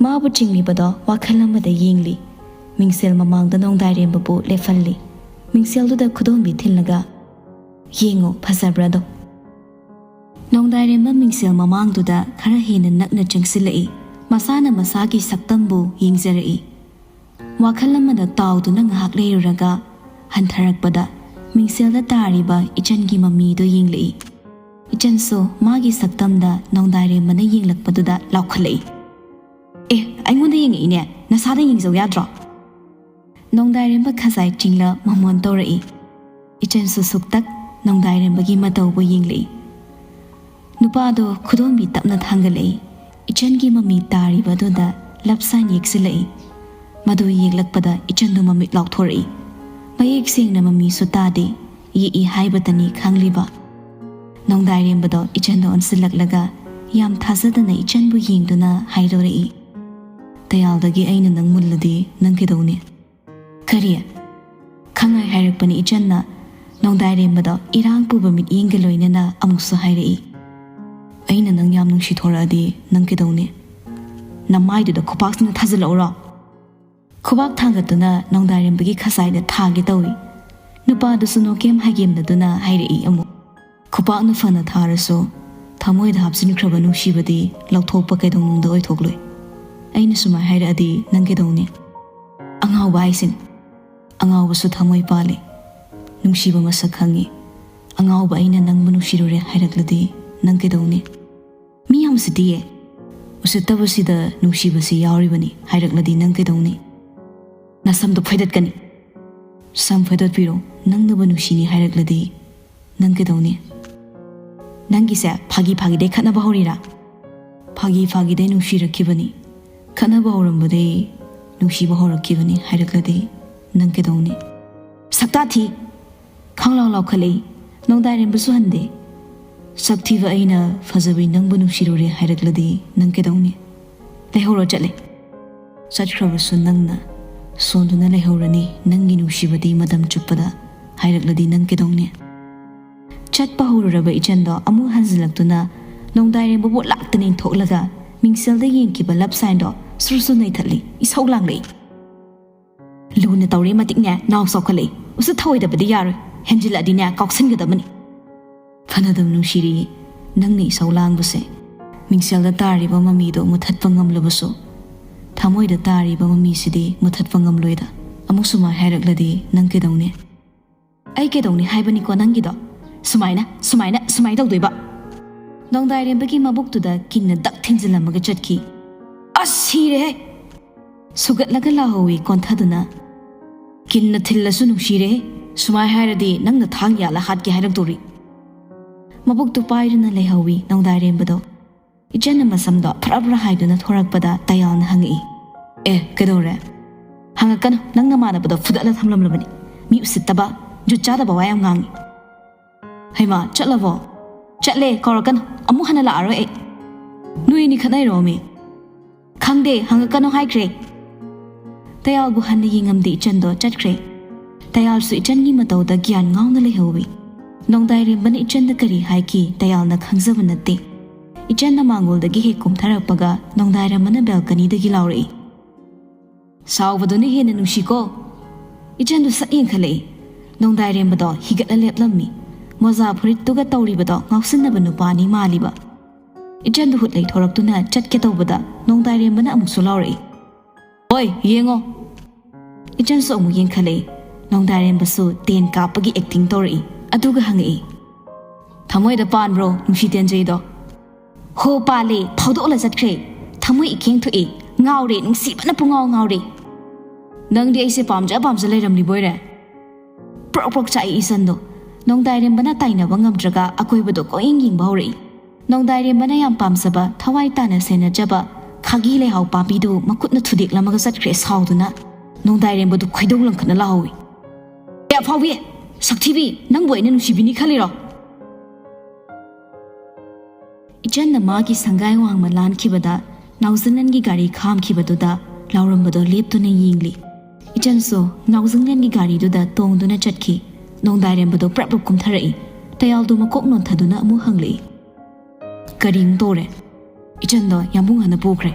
ꯃꯥꯕꯨ ꯆꯤꯡꯂꯤꯕꯗꯣ ꯋꯥꯈꯜ ꯑꯃꯗ ꯌꯦꯡꯂꯤ꯫ ꯃꯤꯡꯁꯦꯜ ꯃꯃꯥꯡꯗ ꯅꯣꯡꯗꯥꯏꯔꯦꯝꯕꯕꯨ ꯂꯦꯞꯍꯜꯂꯤ꯫ ꯃꯤꯡꯁꯦꯜꯗꯨꯗ ꯈꯨꯗꯣꯝꯕꯤ ꯊꯤꯜꯂꯒ, "ꯌꯦꯡꯉꯣ, ꯐꯖꯕ꯭ꯔꯥꯗꯣ?" ꯅꯣꯡꯗꯥꯏꯔꯦꯝꯕ ꯃꯤꯡꯁꯦꯜ ꯃꯃꯥꯡꯗꯨꯗ ꯈꯔ ꯍꯦꯟꯅ ꯅꯛꯅ ꯆꯪꯁꯤꯜꯂꯛꯏ꯫ ꯃꯁꯥꯅ ꯃꯁꯥꯒꯤ ꯁꯛꯇꯝꯕꯨ ꯌꯦꯡꯖꯔꯛꯏ꯫ ꯋꯥꯈꯜ ꯑꯃꯗ ꯇꯥꯎꯗꯨꯅ ꯉꯥꯏꯍꯥꯛ ꯂꯩꯔꯨꯔꯒ ꯍꯟꯊꯔꯛꯄꯗ ꯃꯤꯡꯁꯦꯜꯗ ꯇꯥꯔꯤꯕ ꯏꯆꯟꯒꯤ ꯃꯃꯤꯗꯨ ꯌꯦꯡꯂꯛꯏ꯫ ꯏꯆꯟꯁꯨ ꯃꯥꯒꯤ ꯁꯛꯇꯝꯗ ꯅꯣꯡꯗꯥꯏꯔꯦꯝꯕꯅ ꯌꯦꯡꯂꯛꯄꯗꯨꯗ ꯂꯥꯎꯈꯠꯂꯛꯏ꯫ "ꯑꯦ, ꯑꯩꯉꯣꯟꯗ ꯌꯦꯡꯉꯛꯏꯅꯦ, ꯅꯁꯥꯗ ꯌꯦꯡꯖꯧ ꯌꯥꯗ꯭ꯔꯣ?" ꯅꯣꯡꯗꯥꯏꯔꯦꯝꯕ ꯈꯖꯥꯏ ꯆꯤꯡꯂ ꯃꯃꯣꯟ ꯇꯧꯔꯛꯏ꯫ ꯏꯆꯟꯁꯨ ꯁꯨꯛꯇꯛ ꯅꯣꯡꯗꯥꯏꯔꯦꯝꯕꯒꯤ ꯃꯇꯧꯕꯨ ꯌꯦꯡꯂꯛꯏ꯫ ꯅꯨꯄꯥꯗꯣ ꯈꯨꯗꯣꯝꯕꯤ ꯇꯞꯅ ꯊꯥꯡꯒꯠꯂꯛꯏ꯫ ꯏꯆꯟꯒꯤ ꯃꯃꯤ ꯇꯥꯔꯤꯕꯗꯨꯗ ꯂꯞ ꯁꯥꯏꯟ ꯌꯦꯛꯁꯤꯜꯂꯛꯏ꯫ ꯃꯗꯨ ꯌꯦꯛꯂꯛꯄꯗ ꯏꯆꯟꯗꯨ ꯃꯃꯤꯠ ꯂꯥꯎꯊꯣꯔꯛꯏ꯫ ꯃꯌꯦꯛ ꯁꯦꯡꯅ ꯃꯃꯤꯁꯨ ꯇꯥꯗꯦ, ꯌꯦꯛꯏ ꯍꯥꯏꯕꯇꯅꯤ ꯈꯪꯂꯤꯕ꯫ ꯅꯣꯡꯗꯥꯏꯔꯦꯝꯕꯗꯣ ꯏꯆꯟꯗ ꯑꯣꯟꯁꯤꯜꯂꯛꯂꯒ ꯌꯥꯝ ꯊꯥꯖꯗꯅ ꯏꯆꯟꯕꯨ ꯌꯦꯡꯗꯨꯅ ꯍꯥꯏꯗꯣꯔꯛꯏ, "ꯇꯌꯥꯜꯗꯒꯤ ꯑꯩꯅ ꯅꯪ ꯃꯨꯜꯂꯗꯤ ꯅꯪ ꯀꯩꯗꯧꯅꯤ?" "ꯀꯔꯤ?" ꯈꯪꯉꯥꯏ ꯍꯥꯏꯔꯛꯄꯅꯤ ꯏꯆꯟꯅ꯫ ꯅꯣꯡꯗꯥꯏꯔꯦꯝꯕꯗꯣ ꯏꯔꯥꯡ ꯄꯨꯕ ꯃꯤꯠꯌꯦꯡꯒ ꯂꯣꯏꯅꯅ ꯑꯃꯨꯛꯁꯨ ꯍꯥꯏꯔꯛꯏ, "ꯑꯩꯅ ꯅꯪ ꯌꯥꯝ ꯅꯨꯡꯁꯤꯊꯣꯔꯛꯑꯗꯤ ꯅꯪ ꯀꯩꯗꯧꯅꯤ?" "ꯅꯃꯥꯏꯗꯨꯗ ꯈꯨꯄꯥꯛꯁꯤꯅ ꯊꯥꯖꯤꯜꯂꯛꯎꯔꯣ?" ꯈꯨꯕꯥꯛ ꯊꯥꯡꯒꯠꯇꯨꯅ ꯅꯣꯡꯗꯥꯏꯔꯦꯝꯕꯒꯤ ꯈꯖꯥꯏꯗ ꯊꯥꯒꯦ ꯇꯧꯏ꯫ ꯅꯨꯄꯥꯗꯨꯁꯨ ꯅꯣꯀꯦꯝ ꯍꯥꯏꯒꯦꯝꯅꯗꯨꯅ ꯍꯥꯏꯔꯛꯏ ꯑꯃꯨꯛ, "ꯈꯨꯄꯥꯛꯅ ꯐꯅ ꯊꯥꯔꯁꯨ ꯊꯃꯣꯏꯗ ꯍꯥꯞꯆꯤꯟꯈ꯭ꯔꯕ ꯅꯨꯡꯁꯤꯕꯗꯤ ꯂꯧꯊꯣꯛꯄ ꯀꯩꯗꯧꯅꯨꯡꯗ ꯑꯣꯏꯊꯣꯛꯂꯣꯏ꯫ ꯑꯩꯅ ꯁꯨꯃꯥꯏ ꯍꯥꯏꯔꯛꯑꯗꯤ ꯅꯪ ꯀꯩꯗꯧꯅꯤ?" "ꯑꯉꯥꯎꯕ ꯍꯥꯏꯁꯤꯅꯤ꯫ ꯑꯉꯥꯎꯕꯁꯨ ꯊꯃꯣꯏ ꯄꯥꯜꯂꯤ꯫ ꯅꯨꯡꯁꯤꯕ ꯃꯁꯛ ꯈꯪꯉꯤ꯫ ꯑꯉꯥꯎꯕ ꯑꯩꯅ ꯅꯪꯕꯨ ꯅꯨꯡꯁꯤꯔꯨꯔꯦ ꯍꯥꯏꯔꯛꯂꯗꯤ ꯅꯪ ꯀꯩꯗꯧꯅꯤ?" "ꯃꯤ ꯌꯥꯝ ꯎꯁꯤꯠꯇꯤꯌꯦ꯫ ꯎꯁꯤꯠꯇꯕꯁꯤꯗ ꯅꯨꯡꯁꯤꯕꯁꯤ ꯌꯥꯎꯔꯤꯕꯅꯤ ꯍꯥꯏꯔꯛꯂꯗꯤ ꯅꯪ ꯀꯩꯗꯧꯅꯤ?" "ꯅꯁꯝꯗꯣ ꯐꯣꯏꯗꯠꯀꯅꯤ꯫" "ꯁꯝ ꯐꯣꯏꯗꯠꯄꯤꯔꯣ, ꯅꯪꯅꯕꯨ ꯅꯨꯡꯁꯤꯅꯤ ꯍꯥꯏꯔꯛꯂꯗꯤ ꯅꯪ ꯀꯩꯗꯧꯅꯤ?" "ꯅꯪꯒꯤꯁꯦ ꯐꯥꯒꯤ ꯐꯥꯒꯤꯗꯩ ꯈꯠꯅꯕ ꯍꯧꯔꯤꯔꯥ?" "ꯐꯥꯒꯤ ꯐꯥꯒꯤꯗꯩ ꯅꯨꯡꯁꯤꯔꯛꯈꯤꯕꯅꯤ, ꯈꯠꯅꯕ ꯍꯧꯔꯝꯕꯗꯩ ꯅꯨꯡꯁꯤꯕ ꯍꯧꯔꯛꯈꯤꯕꯅꯤ ꯍꯥꯏꯔꯛꯂꯗꯤ ꯅꯪ ꯀꯩꯗꯧꯅꯤ?" ꯁꯛꯇꯥ ꯊꯤ! ꯈꯪꯂꯥꯎ ꯂꯥꯎꯈꯠꯂꯛꯏ꯫ ꯅꯣꯡꯗꯥꯏꯔꯦꯝꯕꯁꯨ ꯍꯟꯗꯦ꯫ "ꯁꯛ ꯊꯤꯕ ꯑꯩꯅ ꯐꯖꯕꯤ ꯅꯪꯕꯨ ꯅꯨꯡꯁꯤꯔꯨꯔꯦ ꯍꯥꯏꯔꯛꯂꯗꯤ ꯅꯪ ꯀꯩꯗꯧꯅꯤ?" ꯂꯩꯍꯧꯔꯣ ꯆꯠꯂꯦ꯫ ꯆꯠꯈ꯭ꯔꯕꯁꯨ ꯅꯪꯅ ꯁꯣꯟꯗꯨꯅ ꯂꯩꯍꯧꯔꯅꯤ꯫ ꯅꯪꯒꯤ ꯅꯨꯡꯁꯤꯕꯗꯤ ꯃꯇꯝ ꯆꯨꯞꯄꯗ ꯍꯥꯏꯔꯛꯂꯗꯤ ꯅꯪ ꯀꯩꯗꯧꯅꯤ? ꯆꯠꯄ ꯍꯧꯔꯨꯔꯕ ꯏꯆꯟꯗꯣ ꯑꯃꯨꯛ ꯍꯟꯖꯤꯜꯂꯛꯇꯨꯅ ꯅꯣꯡꯗꯥꯏꯔꯦꯝꯕꯕꯨ ꯂꯥꯛꯇ ꯏꯟꯊꯣꯛꯂꯒ ꯃꯤꯡꯁꯦꯜꯗ ꯌꯦꯡꯈꯤꯕ ꯂꯞ ꯁꯥꯏꯟꯗꯣ ꯁꯨꯔ ꯁꯨꯔ ꯅꯩꯊꯠꯂꯤ꯫ ꯏꯁꯧ ꯂꯥꯡꯂꯛꯏ꯫ ꯂꯨꯅ ꯇꯧꯔꯦ ꯃꯇꯤꯛꯅꯦ ꯅꯥꯎ ꯆꯥꯎꯈꯠꯂꯛꯏ꯫ ꯎꯁꯤꯠ ꯊꯑꯣꯏꯗꯕꯗꯤ ꯌꯥꯔꯣꯏ꯫ ꯍꯦꯟꯖꯤꯜꯂꯛꯑꯗꯤꯅꯦ ꯀꯥꯎꯁꯟꯒꯗꯕꯅꯤ꯫ ꯐꯅꯗꯨꯝ ꯅꯨꯡꯁꯤꯔꯤ ꯅꯪꯅ ꯏꯁꯧ ꯂꯥꯡꯕꯁꯦ꯫ ꯃꯤꯡꯁꯦꯜꯗ ꯇꯥꯔꯤꯕ ꯃꯃꯤꯗꯣ ꯃꯨꯊꯠꯄ ꯉꯝꯂꯕꯁꯨ ꯊꯃꯣꯏꯗ ꯇꯥꯔꯤꯕ ꯃꯃꯤꯁꯤꯗꯤ ꯃꯨꯊꯠꯄ ꯉꯝꯂꯣꯏꯗ꯫ ꯑꯃꯨꯛ ꯁꯨꯃꯥꯏ ꯍꯥꯏꯔꯛꯂꯗꯤ ꯅꯪ ꯀꯩꯗꯧꯅꯤ? ꯑꯩ ꯀꯩꯗꯧꯅꯤ ꯍꯥꯏꯕꯅꯤꯀꯣ ꯅꯪꯒꯤꯗꯣ? ꯁꯨꯃꯥꯏꯅ, ꯁꯨꯃꯥꯏꯅ, ꯁꯨꯃꯥꯏꯅ ꯇꯧꯗꯣꯏꯕ꯫ ꯅꯣꯡꯗꯥꯏꯔꯦꯝꯕꯒꯤ ꯃꯕꯨꯛꯇꯨꯗ ꯀꯤꯟꯅ ꯗꯛ ꯊꯤꯟꯖꯤꯜꯂꯝꯃꯒ ꯆꯠꯈꯤ꯫ ꯑꯁ, ꯁꯤꯔꯦꯍꯦ! ꯁꯨꯒꯠꯂꯒ ꯂꯥꯎꯍꯧꯋꯤ ꯀꯣꯟꯊꯗꯨꯅ꯫ ꯀꯤꯟꯅ ꯊꯤꯜꯂꯁꯨ ꯅꯨꯡꯁꯤꯔꯦꯍꯦ꯫ ꯁꯨꯃꯥꯏ ꯍꯥꯏꯔꯗꯤ ꯅꯪꯅ ꯊꯥꯡ ꯌꯥꯜꯂ ꯍꯥꯠꯀꯦ ꯍꯥꯏꯔꯛꯇꯣꯔꯤ꯫ ꯃꯕꯨꯛꯇꯨ ꯄꯥꯏꯗꯨꯅ ꯂꯩꯍꯧꯋꯤ ꯅꯣꯡꯗꯥꯏꯔꯦꯝꯕꯗꯣ꯫ ꯏꯆꯟꯅ ꯃꯁꯝꯗꯣ ꯐꯔꯥ ꯐꯔꯥ ꯍꯥꯏꯗꯨꯅ ꯊꯣꯔꯛꯄꯗ ꯇꯌꯥꯜꯅ ꯍꯪꯉꯛꯏ꯫ ꯑꯦ, ꯀꯩꯗꯧꯔꯦ? ꯍꯪꯉꯛꯀꯅꯨ, ꯅꯪ ꯅꯃꯥꯟꯅꯕꯗꯣ ꯐꯨꯗꯠꯂ ꯊꯝꯂꯝꯂꯕꯅꯤ꯫ ꯃꯤ ꯎꯁꯤꯠꯇꯕ, ꯖꯨꯠ ꯆꯥꯗꯕ ꯋꯥ ꯌꯥꯝ ꯉꯥꯡꯉꯤ꯫ ꯍꯩꯃꯥ, ꯆꯠꯂꯕꯣ? ꯆꯠꯂꯦ, ꯀꯧꯔꯛꯀꯅꯨ꯫ ꯑꯃꯨꯛ ꯍꯟꯅ ꯂꯥꯛꯑꯔꯣꯏ ꯑꯩ꯫ ꯅꯣꯏ ꯑꯅꯤ ꯈꯠꯅꯩꯔꯣ ꯃꯤ? ꯈꯪꯗꯦ, ꯍꯪꯉꯛꯀꯅꯨ ꯍꯥꯏꯈ꯭ꯔꯦ꯫ ꯇꯌꯥꯜꯕꯨ ꯍꯟꯅ ꯌꯦꯡꯉꯝꯗꯦ ꯏꯆꯟꯗꯣ ꯆꯠꯈ꯭ꯔꯦ꯫ ꯇꯌꯥꯜꯁꯨ ꯏꯆꯟꯒꯤ ꯃꯇꯧꯗ ꯒ꯭ꯌꯥꯟ ꯉꯥꯎꯅ ꯂꯩꯍꯧꯋꯤ꯫ ꯅꯣꯡꯗꯥꯏꯔꯦꯝꯕꯅ ꯏꯆꯟꯗ ꯀꯔꯤ ꯍꯥꯏꯈꯤ ꯇꯌꯥꯜꯅ ꯈꯪꯖꯕ ꯅꯠꯇꯦ꯫ ꯏꯆꯟꯅ ꯃꯥꯡꯒꯣꯜꯗꯒꯤ ꯍꯦꯛ ꯀꯨꯝꯊꯔꯛꯄꯒ ꯅꯣꯡꯗꯥꯏꯔꯦꯝꯕꯅ ꯕꯦꯜꯀꯅꯤꯗꯒꯤ ꯂꯥꯎꯔꯛꯏ꯫ ꯁꯥꯎꯕꯗꯨꯅ ꯍꯦꯟꯅ ꯅꯨꯡꯁꯤꯀꯣ꯫ ꯏꯆꯟꯗꯨ ꯁꯠ ꯌꯦꯡꯈꯠꯂꯛꯏ꯫ ꯅꯣꯡꯗꯥꯏꯔꯦꯝꯕꯗꯣ ꯍꯤꯒꯠꯂ ꯂꯦꯞꯂꯝꯃꯤ꯫ ꯃꯣꯖꯥ ꯐꯨꯔꯤꯠꯇꯨꯒ ꯇꯧꯔꯤꯕꯗꯣ ꯉꯥꯎꯁꯤꯟꯅꯕ ꯅꯨꯄꯥꯅꯤ ꯃꯥꯜꯂꯤꯕ꯫ ꯏꯆꯟꯗꯨ ꯍꯨꯠ ꯂꯩꯊꯣꯔꯛꯇꯨꯅ ꯆꯠꯀꯦ ꯇꯧꯕꯗ ꯅꯣꯡꯗꯥꯏꯔꯦꯝꯕꯅ ꯑꯃꯨꯛꯁꯨ ꯂꯥꯎꯔꯛꯏ꯫ ꯍꯣꯏ, ꯌꯦꯡꯉꯣ꯫ ꯏꯆꯟꯁꯨ ꯑꯃꯨꯛ ꯌꯦꯡꯈꯠꯂꯛꯏ꯫ ꯅꯣꯡꯗꯥꯏꯔꯦꯝꯕꯁꯨ ꯇꯦꯟ ꯀꯥꯞꯄꯒꯤ ꯑꯦꯛꯇꯤꯡ ꯇꯧꯔꯛꯏ꯫ ꯑꯗꯨꯒ ꯍꯪꯉꯛꯏ, "ꯊꯃꯣꯏꯗ ꯄꯥꯟꯕ꯭ꯔꯣ ꯅꯨꯡꯁꯤ ꯇꯦꯟꯖꯩꯗꯣ?" "ꯍꯣ, ꯄꯥꯜꯂꯦ, ꯐꯥꯎꯗꯣꯛꯂ ꯆꯠꯈ꯭ꯔꯦ꯫ ꯊꯃꯣꯏ ꯏꯈꯦꯡ ꯊꯣꯛꯑꯦ꯫ ꯉꯥꯎꯔꯦ, ꯅꯨꯡꯁꯤꯕꯅ ꯄꯨꯡꯉꯥꯎ ꯉꯥꯎꯔꯦ꯫ ꯅꯪꯗꯤ ꯑꯩꯁꯦ ꯄꯥꯝꯖ ꯄꯥꯝꯖ ꯂꯩꯔꯝꯂꯤꯕꯣꯏꯔꯦ?" ꯄ꯭ꯔꯣꯛ ꯄ꯭ꯔꯣꯛ ꯆꯥꯛꯏ ꯏꯆꯟꯗꯣ꯫ ꯅꯣꯡꯗꯥꯏꯔꯦꯝꯕꯅ ꯇꯥꯏꯅꯕ ꯉꯝꯗ꯭ꯔꯒ ꯑꯀꯣꯏꯕꯗꯣ ꯀꯣꯏꯌꯦꯡ ꯌꯦꯡꯕ ꯍꯧꯔꯛꯏ꯫ ꯅꯣꯡꯗꯥꯏꯔꯦꯝꯕꯅ ꯌꯥꯝ ꯄꯥꯝꯖꯕ, ꯊꯋꯥꯏ ꯇꯥꯅ ꯁꯦꯟꯅꯖꯕ ꯈꯥꯒꯤ ꯂꯩꯍꯥꯎ ꯄꯥꯝꯕꯤꯗꯨ ꯃꯈꯨꯠꯅ ꯊꯨꯗꯦꯛꯂꯝꯃꯒ ꯆꯠꯈ꯭ꯔꯦ ꯁꯥꯎꯗꯨꯅ꯫ ꯅꯣꯡꯗꯥꯏꯔꯦꯝꯕꯗꯨ ꯈꯣꯏꯗꯧ ꯂꯪꯈꯠꯅ ꯂꯥꯎꯍꯧꯏ꯫ "ꯑꯦ ꯑꯐꯥꯎꯕꯤ, ꯁꯛꯊꯤꯕꯤ, ꯅꯪꯕꯨ ꯑꯩꯅ ꯅꯨꯡꯁꯤꯕꯤꯅꯤ ꯈꯜꯂꯤꯔꯣ?" ꯏꯆꯟꯅ ꯃꯥꯒꯤ ꯁꯪꯒꯥꯏ ꯋꯥꯡꯃ ꯂꯥꯟꯈꯤꯕꯗ ꯅꯥꯎꯖꯤꯡꯂꯦꯟꯒꯤ ꯒꯥꯔꯤ ꯈꯥꯝꯈꯤꯕꯗꯨꯗ ꯂꯥꯎꯔꯝꯕꯗꯣ ꯂꯦꯞꯇꯨꯅ ꯌꯦꯡꯂꯤ꯫ ꯏꯆꯟꯁꯨ ꯅꯥꯎꯖꯤꯡꯂꯦꯟꯒꯤ ꯒꯥꯔꯤꯗꯨꯗ ꯇꯣꯡꯗꯨꯅ ꯆꯠꯈꯤ꯫ ꯅꯣꯡꯗꯥꯏꯔꯦꯝꯕꯗꯣ ꯄ꯭ꯔꯞ ꯄ꯭ꯔꯞ ꯀꯨꯝꯊꯔꯛꯏ꯫ ꯇꯌꯥꯜꯗꯣ ꯃꯀꯣꯛ ꯅꯣꯟꯊꯗꯨꯅ ꯑꯃꯨꯛ ꯍꯪꯂꯛꯏ, "ꯀꯔꯤ ꯑꯃꯨꯛ ꯇꯧꯔꯦ?" "ꯏꯆꯟꯗꯣ ꯌꯥꯝꯕꯨꯡ ꯍꯥꯟꯅ ꯄꯨꯈ꯭ꯔꯦ꯫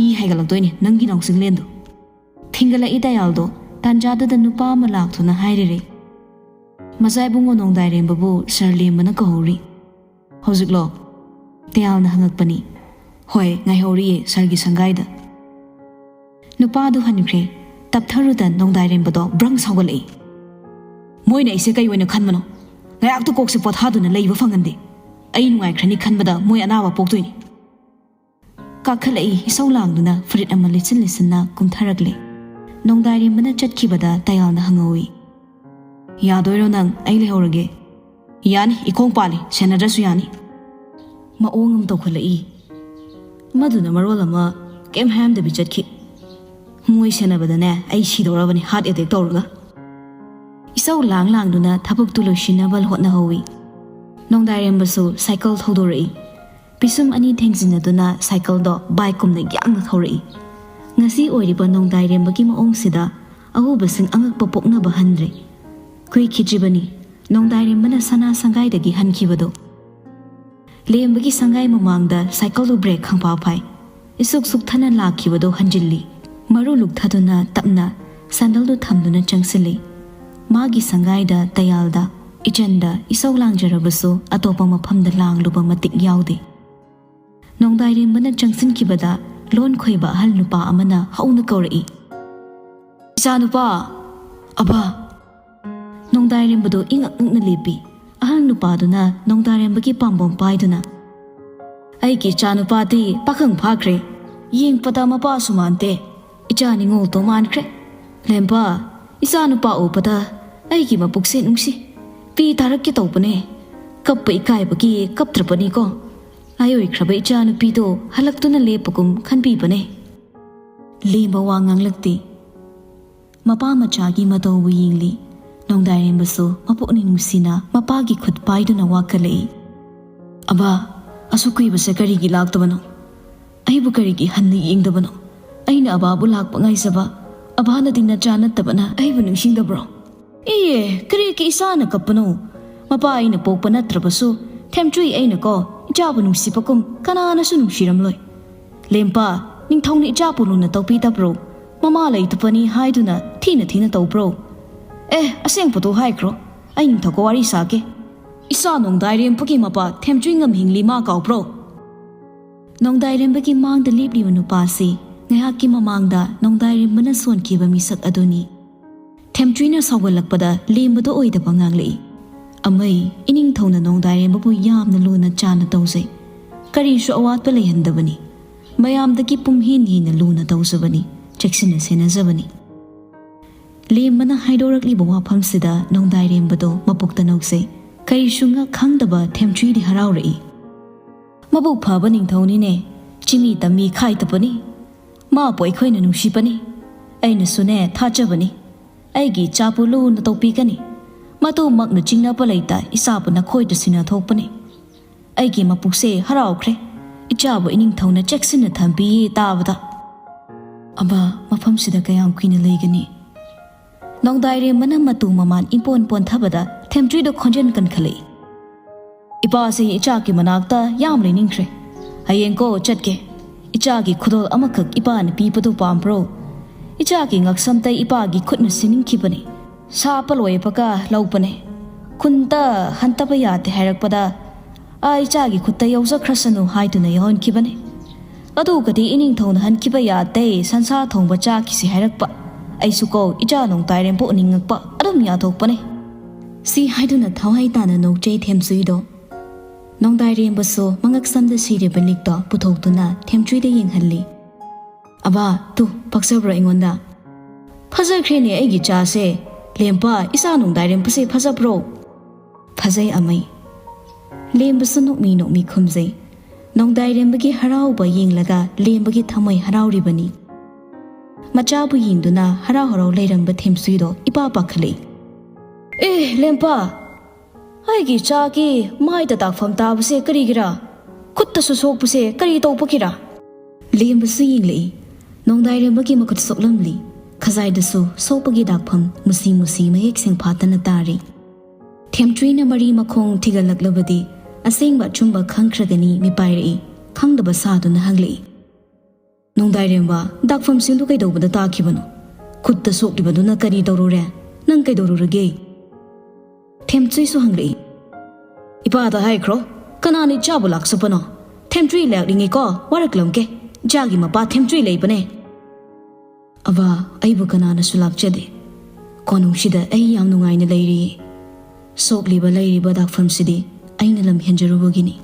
ꯏ ꯍꯥꯏꯒꯠꯂꯛꯇꯣꯏꯅꯦ ꯅꯪꯒꯤ ꯅꯥꯎꯖꯤꯡꯂꯦꯟꯗꯣ"꯫ ꯊꯤꯡꯒꯠꯂꯛꯏ ꯇꯌꯥꯜꯗꯣ꯫ ꯇꯥꯟꯖꯥꯗꯨꯗ ꯅꯨꯄꯥ ꯑꯃ ꯂꯥꯛꯇꯨꯅ ꯍꯥꯏꯔꯤꯔꯦ, "ꯃꯆꯥ ꯏꯕꯨꯡꯉꯣ ꯅꯣꯡꯗꯥꯏꯔꯦꯝꯕꯕꯨ ꯁꯥꯔ ꯂꯦꯝꯕꯅ ꯀꯧꯍꯧꯔꯤ"꯫ "ꯍꯧꯖꯤꯛꯂꯣ?" ꯇꯌꯥꯜꯅ ꯍꯪꯉꯛꯄꯅꯤ꯫ "ꯍꯣꯏ, ꯉꯥꯏꯍꯧꯔꯤꯌꯦ ꯁꯥꯔꯒꯤ ꯁꯪꯒꯥꯏꯗ"꯫ ꯅꯨꯄꯥꯗꯨ ꯍꯟꯈ꯭ꯔꯦ꯫ ꯇꯞꯊꯔꯨꯗ ꯅꯣꯡꯗꯥꯏꯔꯦꯝꯕꯗꯣ ꯕ꯭ꯔꯪ ꯁꯥꯎꯒꯠꯂꯛꯏ꯫ "ꯃꯣꯏꯅ ꯑꯩꯁꯦ ꯀꯩ ꯑꯣꯏꯅ ꯈꯟꯕꯅꯣ? ꯉꯥꯏꯍꯥꯛꯇ ꯀꯣꯛꯁꯦ ꯄꯣꯊꯥꯗꯨꯅ ꯂꯩꯕ ꯐꯪꯍꯟꯗꯦ꯫ ꯑꯩ ꯅꯨꯡꯉꯥꯏꯈ꯭ꯔꯅꯤ ꯈꯟꯕꯗ ꯃꯣꯏ ꯑꯅꯥꯕ ꯄꯣꯛꯇꯣꯏꯅꯤ"꯫ ꯀꯥꯈꯠꯂꯛꯏ ꯏꯁꯧ ꯂꯥꯡꯗꯨꯅ ꯐꯨꯔꯤꯠ ꯑꯃ ꯂꯤꯠꯁꯤꯟ ꯂꯤꯠꯁꯤꯟꯅ ꯀꯨꯝꯊꯔꯛꯂꯦ꯫ ꯅꯣꯡꯗꯥꯏꯔꯦꯝꯕꯅ ꯆꯠꯈꯤꯕꯗ ꯇꯌꯥꯜꯅ ꯍꯪꯍꯧꯏ, "ꯌꯥꯗꯣꯏꯔꯣ ꯅꯪ ꯑꯩ ꯂꯩꯍꯧꯔꯒꯦ?" "ꯌꯥꯅꯤ, ꯏꯈꯣꯡ ꯄꯥꯜꯂꯤ, ꯁꯦꯟꯅꯗ꯭ꯔꯁꯨ ꯌꯥꯅꯤ"꯫ ꯃꯑꯣꯡ ꯑꯃ ꯇꯧꯈꯠꯂꯛꯏ꯫ ꯑꯃꯗꯨꯅ ꯃꯔꯣꯜ ꯑꯃ ꯀꯩꯝ ꯍꯥꯏꯔꯝꯗꯕꯤ ꯆꯠꯈꯤ꯫ "ꯃꯣꯏ ꯁꯦꯟꯅꯕꯗꯅꯦ ꯑꯩ ꯁꯤꯗꯧꯔꯕꯅꯤ ꯍꯥꯔꯠ ꯑꯦꯇꯦꯛ ꯇꯧꯔꯒ"꯫ ꯏꯁꯧ ꯂꯥꯡ ꯂꯥꯡꯗꯨꯅ ꯊꯕꯛꯇꯨ ꯂꯣꯏꯁꯤꯟꯅꯕ ꯍꯣꯠꯅꯍꯧꯏ꯫ ꯅꯣꯡꯗꯥꯏꯔꯦꯝꯕꯁꯨ ꯁꯥꯏꯀꯜ ꯊꯧꯗꯣꯔꯛꯏ꯫ ꯄꯤꯁꯨꯝ ꯑꯅꯤ ꯊꯦꯡꯖꯤꯟꯅꯗꯨꯅ ꯁꯥꯏꯀꯜꯗꯣ ꯕꯥꯏꯛꯀꯨꯝꯅ ꯌꯥꯡꯅ ꯊꯧꯔꯛꯏ꯫ ꯉꯁꯤ ꯑꯣꯏꯔꯤꯕ ꯅꯣꯡꯗꯥꯏꯔꯦꯝꯕꯒꯤ ꯃꯑꯣꯡꯁꯤꯗ ꯑꯎꯕꯁꯤꯡ ꯑꯉꯛꯄ ꯄꯣꯛꯅꯕ ꯍꯟꯗ꯭ꯔꯦ꯫ ꯀꯨꯏꯈꯤꯗ꯭ꯔꯤꯕꯅꯤ ꯅꯣꯡꯗꯥꯏꯔꯦꯝꯕꯅ ꯁꯅꯥ ꯁꯪꯒꯥꯏꯗꯒꯤ ꯍꯟꯈꯤꯕꯗꯣ꯫ ꯂꯦꯝꯕꯒꯤ ꯁꯪꯒꯥꯏ ꯃꯃꯥꯡꯗ ꯁꯥꯏꯀꯜꯗꯨ ꯕ꯭ꯔꯦꯛ ꯈꯪꯐꯥ ꯐꯥꯏ꯫ ꯏꯁꯨꯛ ꯁꯨꯛꯊꯅ ꯂꯥꯛꯈꯤꯕꯗꯨ ꯍꯟꯖꯤꯜꯂꯤ꯫ ꯃꯔꯨ ꯂꯨꯛꯊꯗꯨꯅ ꯇꯞꯅ ꯁꯦꯟꯗꯜꯗꯨ ꯊꯝꯗꯨꯅ ꯆꯪꯁꯤꯜꯂꯤ꯫ ꯃꯥꯒꯤ ꯁꯪꯒꯥꯏꯗ ꯇꯌꯥꯜꯗ, ꯏꯆꯟꯗ ꯏꯁꯧ ꯂꯥꯡꯖꯔꯕꯁꯨ ꯑꯇꯣꯞꯄ ꯃꯐꯝꯗ ꯂꯥꯡꯂꯨꯕ ꯃꯇꯤꯛ ꯌꯥꯎꯗꯦ꯫ ꯅꯣꯡꯗꯥꯏꯔꯦꯝꯕꯅ ꯆꯪꯁꯤꯟꯈꯤꯕꯗ ꯂꯣꯟ ꯈꯣꯏꯕ ꯑꯍꯜ ꯅꯨꯄꯥ ꯑꯃꯅ ꯍꯧꯅ ꯀꯧꯔꯛꯏ, "ꯏꯆꯥꯅꯨꯄꯥ!" "ꯑꯕꯥ!" ꯅꯣꯡꯗꯥꯏꯔꯦꯝꯕꯗꯨ ꯏꯉꯛ ꯉꯛꯅ ꯂꯦꯞꯄꯤ꯫ ꯑꯍꯜ ꯅꯨꯄꯥꯗꯨꯅ ꯅꯣꯡꯗꯥꯏꯔꯦꯝꯕꯒꯤ ꯄꯥꯝꯕꯣꯝ ꯄꯥꯏꯗꯨꯅ, "ꯑꯩꯒꯤ ꯏꯆꯥꯅꯨꯄꯥꯗꯤ ꯄꯥꯈꯪ ꯐꯥꯈ꯭ꯔꯦ꯫ ꯌꯦꯡꯄꯗ ꯃꯄꯥꯁꯨ ꯃꯥꯟꯗꯦ꯫ ꯏꯆꯥ ꯅꯤꯉꯣꯜꯗꯣ ꯃꯥꯟꯈ꯭ꯔꯦ꯫ ꯂꯦꯝꯕ, ꯏꯆꯥꯅꯨꯄꯥ ꯎꯕꯗ ꯑꯩꯒꯤ ꯃꯄꯨꯛꯁꯦ ꯅꯨꯡꯁꯤ꯫ ꯄꯤ ꯇꯥꯔꯛꯀꯦ ꯇꯧꯕꯅꯦ꯫ ꯀꯞꯄ ꯏꯀꯥꯏꯕꯒꯤ ꯀꯞꯇ꯭ꯔꯕꯅꯤꯀꯣ꯫ ꯑꯌꯣꯏꯈ꯭ꯔꯕ ꯏꯆꯥꯅꯨꯄꯤꯗꯣ ꯍꯜꯂꯛꯇꯨꯅ ꯂꯦꯞꯄꯒꯨꯝ ꯈꯟꯕꯤꯕꯅꯦ"꯫ ꯂꯦꯝꯕ ꯋꯥ ꯉꯥꯡꯂꯛꯇꯦ꯫ ꯃꯄꯥ ꯃꯆꯥꯒꯤ ꯃꯇꯧꯕꯨ ꯌꯦꯡꯂꯤ꯫ ꯅꯣꯡꯗꯥꯏꯔꯦꯝꯕꯁꯨ ꯃꯄꯨꯛꯅꯤꯡ ꯅꯨꯡꯁꯤꯅ ꯃꯄꯥꯒꯤ ꯈꯨꯠ ꯄꯥꯏꯗꯨꯅ ꯋꯥꯀꯠꯂꯛꯏ, "ꯑꯕꯥ, ꯑꯁꯨꯛ ꯀꯨꯏꯕꯁꯦ ꯀꯔꯤꯒꯤ ꯂꯥꯛꯇꯕꯅꯣ? ꯑꯩꯕꯨ ꯀꯔꯤꯒꯤ ꯍꯟꯅ ꯌꯦꯡꯗꯕꯅꯣ? ꯑꯩꯅ ꯑꯕꯥꯕꯨ ꯂꯥꯛꯄ ꯉꯥꯏꯖꯕ, ꯑꯕꯥꯅꯗꯤ ꯅꯆꯥ ꯅꯠꯇꯕꯅ ꯑꯩꯕꯨ ꯅꯤꯡꯁꯤꯡꯗꯕ꯭ꯔꯣ? ꯏꯌꯦ, ꯀꯔꯤꯒꯤ ꯏꯆꯥꯅ ꯀꯞꯄꯅꯣ? ꯃꯄꯥ ꯑꯩꯅ ꯄꯣꯛꯄ ꯅꯠꯇ꯭ꯔꯕꯁꯨ, ꯊꯦꯝꯆꯨꯏ ꯑꯩꯅꯀꯣ, ꯏꯆꯥꯕꯨ ꯅꯨꯡꯁꯤꯕꯒꯨꯝ ꯀꯅꯥꯅꯁꯨ ꯅꯨꯡꯁꯤꯔꯝꯂꯣꯏ꯫ ꯂꯦꯝꯄꯥ, ꯅꯤꯡꯊꯧꯅ ꯏꯆꯥꯕꯨ ꯂꯨꯅ ꯇꯧꯕꯤꯗꯕ꯭ꯔꯣ? ꯃꯃꯥ ꯂꯩꯇꯕꯅꯤ ꯍꯥꯏꯗꯨꯅ ꯊꯤꯅ ꯊꯤꯅ ꯇꯧꯕ꯭ꯔꯣ? ꯑꯦ, ꯑꯁꯦꯡꯕꯗꯨ ꯍꯥꯏꯈ꯭ꯔꯣ, ꯑꯩ ꯅꯤꯡꯊꯧꯒ ꯋꯥꯔꯤ ꯁꯥꯒꯦ꯫ ꯏꯆꯥ ꯅꯣꯡꯗꯥꯏꯔꯦꯝꯕꯒꯤ ꯃꯄꯥ ꯊꯦꯝꯆꯨꯏꯉꯝ ꯍꯤꯡꯂꯤ ꯃꯥ ꯀꯥꯎꯕ꯭ꯔꯣ? ꯅꯣꯡꯗꯥꯏꯔꯦꯝꯕꯒꯤ ꯃꯥꯡꯗ ꯂꯦꯞꯂꯤꯕ ꯅꯨꯄꯥꯁꯤ ꯉꯥꯏꯍꯥꯛꯀꯤ ꯃꯃꯥꯡꯗ ꯅꯣꯡꯗꯥꯏꯔꯦꯝꯕꯅ ꯁꯣꯟꯈꯤꯕ ꯃꯤꯁꯛ ꯑꯗꯨꯅꯤ꯫ ꯊꯦꯝꯆꯨꯏꯅ ꯁꯥꯎꯒꯠꯂꯛꯄꯗ ꯂꯦꯝꯕꯗꯣ ꯑꯣꯏꯗꯕ ꯉꯥꯡꯂꯛꯏ꯫ ꯑꯃꯩ, ꯏꯅꯤꯡꯊꯧꯅ ꯅꯣꯡꯗꯥꯏꯔꯦꯝꯕꯕꯨ ꯌꯥꯝꯅ ꯂꯨꯅ ꯆꯥꯟꯅ ꯇꯧꯖꯩ꯫ ꯀꯔꯤꯁꯨ ꯑꯋꯥꯠꯄ ꯂꯩꯍꯟꯗꯕꯅꯤ꯫ ꯃꯌꯥꯝꯗꯒꯤ ꯄꯨꯝꯍꯦꯟ ꯍꯦꯟꯅ ꯂꯨꯅ ꯇꯧꯖꯕꯅꯤ, ꯆꯦꯛꯁꯤꯟꯅ ꯁꯦꯟꯅꯖꯕꯅꯤ꯫ ꯂꯦꯝꯕꯅ ꯍꯥꯏꯗꯣꯔꯛꯂꯤꯕ ꯋꯥꯐꯝꯁꯤꯗ ꯅꯣꯡꯗꯥꯏꯔꯦꯝꯕꯗꯣ ꯃꯄꯨꯛꯇ ꯅꯧꯖꯩ꯫ ꯀꯔꯤꯁꯨ ꯉꯛ ꯈꯪꯗꯕ ꯊꯦꯝꯆꯨꯏꯗꯤ ꯍꯔꯥꯎꯔꯛꯏ꯫ ꯃꯕꯨꯛ ꯐꯕ ꯅꯤꯡꯊꯧꯅꯤꯅꯦ, ꯆꯤꯃꯤ ꯇꯝꯃꯤ ꯈꯥꯏꯗꯕꯅꯤ꯫ ꯃꯥꯕꯨ ꯑꯩꯈꯣꯏꯅ ꯅꯨꯡꯁꯤꯕꯅꯤ꯫ ꯑꯩꯅꯁꯨꯅꯦ ꯊꯥꯖꯕꯅꯤ꯫ ꯑꯩꯒꯤ ꯏꯆꯥꯕꯨ ꯂꯨꯅ ꯇꯧꯕꯤꯒꯅꯤ꯫ ꯃꯇꯨꯃꯛꯅ ꯆꯤꯡꯅꯕ ꯂꯩꯇ ꯏꯆꯥꯕꯨ ꯅꯈꯣꯏꯗ ꯁꯤꯟꯅꯊꯣꯛꯄꯅꯤ꯫ ꯑꯩꯒꯤ ꯃꯄꯨꯛꯁꯦ ꯍꯔꯥꯎꯈ꯭ꯔꯦ꯫ ꯏꯆꯥꯕꯨ ꯏꯅꯤꯡꯊꯧꯅ ꯆꯦꯛꯁꯤꯟꯅ ꯊꯝꯕꯤꯌꯦ ꯇꯥꯕꯗ꯫ ꯑꯕꯥ, ꯃꯐꯝꯁꯤꯗ ꯀꯌꯥꯝ ꯀꯨꯏꯅ ꯂꯩꯒꯅꯤ? ꯅꯣꯡꯗꯥꯏꯔꯦꯝꯕꯅ ꯃꯇꯨ ꯃꯃꯥꯟ ꯏꯄꯣꯟ ꯄꯣꯟꯊꯕꯗ ꯊꯦꯝꯆꯨꯏꯗ ꯈꯣꯟꯖꯦꯜ ꯀꯟꯈꯠꯂꯛꯏ꯫ ꯏꯄꯥꯁꯦ ꯏꯆꯥꯒꯤ ꯃꯅꯥꯛꯇ ꯌꯥꯝ ꯂꯩꯅꯤꯡꯈ꯭ꯔꯦ꯫ ꯍꯌꯦꯡꯀꯣ ꯆꯠꯀꯦ꯫ ꯏꯆꯥꯒꯤ ꯈꯨꯗꯣꯜ ꯑꯃꯈꯛ ꯏꯄꯥꯅ ꯄꯤꯕꯗꯨ ꯄꯥꯝꯕ꯭ꯔꯣ? ꯏꯆꯥꯒꯤ ꯉꯛꯁꯝꯇ ꯏꯄꯥꯒꯤ ꯈꯨꯠꯅ ꯁꯤꯅꯤꯡꯈꯤꯕꯅꯤ꯫ ꯁꯥꯄ ꯂꯣꯏꯕꯒ ꯂꯧꯕꯅꯦ꯫ ꯈꯨꯟꯇ ꯍꯟꯇꯕ ꯌꯥꯗꯦ ꯍꯥꯏꯔꯛꯄꯗ, "ꯑꯥ, ꯏꯆꯥꯒꯤ ꯈꯨꯠꯇ ꯌꯧꯖꯈ꯭ꯔꯁꯅꯨ" ꯍꯥꯏꯗꯨꯅ ꯌꯧꯍꯟꯈꯤꯕꯅꯦ꯫ ꯑꯗꯨꯒꯗꯤ ꯏꯅꯤꯡꯊꯧꯅ ꯍꯟꯈꯤꯕ ꯌꯥꯗꯦ, ꯁꯟꯁꯥ ꯊꯣꯡꯕ ꯆꯥꯈꯤꯁꯤ ꯍꯥꯏꯔꯛꯄ꯫ ꯑꯩꯁꯨ ꯀꯣ ꯏꯆꯥ ꯅꯣꯡꯗꯥꯏꯔꯦꯝꯕ ꯎꯅꯤꯡꯉꯛꯄ ꯑꯗꯨꯝ ꯌꯥꯊꯣꯛꯄꯅꯦ꯫ ꯁꯤ ꯍꯥꯏꯗꯨꯅ ꯊꯋꯥꯏ ꯇꯥꯅ ꯅꯣꯛꯆꯩ ꯊꯦꯝꯆꯨꯏꯗꯣ꯫ ꯅꯣꯡꯗꯥꯏꯔꯦꯝꯕꯁꯨ ꯃꯉꯛꯁꯝꯗ ꯁꯤꯔꯤꯕ ꯂꯤꯛꯇꯣ ꯄꯨꯊꯣꯛꯇꯨꯅ ꯊꯦꯝꯆꯨꯏꯗ ꯌꯦꯡꯍꯜꯂꯤ꯫ "ꯑꯕꯥ, ꯇꯨ, ꯄꯛꯆꯕ꯭ꯔꯣ ꯑꯩꯉꯣꯟꯗ?" "ꯐꯖꯈ꯭ꯔꯦꯅꯦ ꯑꯩꯒꯤ ꯆꯥꯁꯦ꯫ ꯂꯦꯝꯄꯥ, ꯏꯆꯥ ꯅꯣꯡꯗꯥꯏꯔꯦꯝꯕꯁꯦ ꯐꯖꯕ꯭ꯔꯣ?" "ꯐꯖꯩ ꯑꯃꯩ꯫" ꯂꯦꯝꯕꯁꯨ ꯅꯣꯛꯃꯤ ꯅꯣꯛꯃꯤ ꯈꯨꯝꯖꯩ꯫ ꯅꯣꯡꯗꯥꯏꯔꯦꯝꯕꯒꯤ ꯍꯔꯥꯎꯕ ꯌꯦꯡꯂꯒ ꯂꯦꯝꯕꯒꯤ ꯊꯃꯣꯏ ꯍꯔꯥꯎꯔꯤꯕꯅꯤ꯫ ꯃꯆꯥꯕꯨ ꯌꯦꯡꯗꯨꯅ ꯍꯔꯥꯎ ꯍꯔꯥꯎ ꯂꯩꯔꯝꯕ ꯊꯦꯝꯆꯨꯏꯗꯣ ꯏꯄꯥ ꯄꯥꯈꯠꯂꯛꯏ꯫ "ꯑꯦ, ꯂꯦꯝꯄꯥ, ꯑꯩꯒꯤ ꯏꯆꯥꯒꯤ ꯃꯥꯏꯗ ꯗꯥꯛꯐꯝ ꯇꯥꯕꯁꯦ ꯀꯔꯤꯒꯤꯔꯥ? ꯈꯨꯠꯇꯁꯨ ꯁꯣꯛꯄꯁꯦ ꯀꯔꯤ ꯇꯧꯕꯒꯤꯔꯥ?" ꯂꯦꯝꯕꯁꯨ ꯌꯦꯡꯂꯛꯏ꯫ ꯅꯣꯡꯗꯥꯏꯔꯦꯝꯕꯒꯤ ꯃꯈꯨꯠ ꯁꯣꯛꯂꯝꯂꯤ꯫ ꯈꯖꯥꯏꯗꯁꯨ ꯁꯣꯛꯄꯒꯤ ꯗꯥꯛꯐꯝ ꯃꯨꯁꯤ ꯃꯨꯁꯤ ꯃꯌꯦꯛ ꯁꯦꯡꯐꯥꯠꯇꯅ ꯇꯥꯔꯤ꯫ ꯊꯦꯝꯆꯨꯏꯅ ꯃꯔꯤ ꯃꯈꯣꯡ ꯊꯤꯒꯠꯂꯛꯂꯕꯗꯤ ꯑꯁꯦꯡꯕ ꯑꯆꯨꯝꯕ ꯈꯪꯈ꯭ꯔꯒꯅꯤ ꯃꯤꯄꯥꯏꯔꯛꯏ꯫ ꯈꯪꯗꯕ ꯁꯥꯗꯨꯅ ꯍꯪꯂꯛꯏ, "ꯅꯣꯡꯗꯥꯏꯔꯦꯝꯕ, ꯗꯥꯛꯐꯝꯁꯤꯡꯗꯨ ꯀꯩꯗꯧꯕꯗ ꯇꯥꯈꯤꯕꯅꯣ? ꯈꯨꯠꯇ ꯁꯣꯛꯂꯤꯕꯗꯨꯅ ꯀꯔꯤ ꯇꯧꯔꯨꯔꯦ? ꯅꯪ ꯀꯩꯗꯧꯔꯨꯔꯒꯦ?" ꯊꯦꯝꯆꯨꯏꯁꯨ ꯍꯪꯂꯛꯏ, "ꯏꯄꯥꯗ ꯍꯥꯏꯈ꯭ꯔꯣ, ꯀꯅꯥꯅ ꯏꯆꯥꯕꯨ ꯂꯥꯛꯆꯕꯅꯣ? ꯊꯦꯝꯆꯨꯏ ꯂꯥꯛꯂꯤꯉꯩꯀꯣ ꯋꯥꯔꯛꯂꯝꯒꯦ, ꯏꯆꯥꯒꯤ ꯃꯄꯥ ꯊꯦꯝꯆꯨꯏ ꯂꯩꯕꯅꯦ꯫" ꯑꯕꯥ, ꯑꯩꯕꯨ ꯀꯅꯥꯅꯁꯨ ꯂꯥꯛꯆꯗꯦ꯫ ꯀꯣꯅꯨꯡꯁꯤꯗ ꯑꯩ ꯌꯥꯝ ꯅꯨꯡꯉꯥꯏꯅ ꯂꯩꯔꯤ꯫ ꯁꯣꯛꯂꯤꯕ ꯂꯩꯔꯤꯕ ꯗꯥꯛꯐꯝꯁꯤꯗꯤ ꯑꯩꯅ ꯂꯝ ꯍꯦꯟꯖꯔꯨꯕꯒꯤꯅꯤ꯫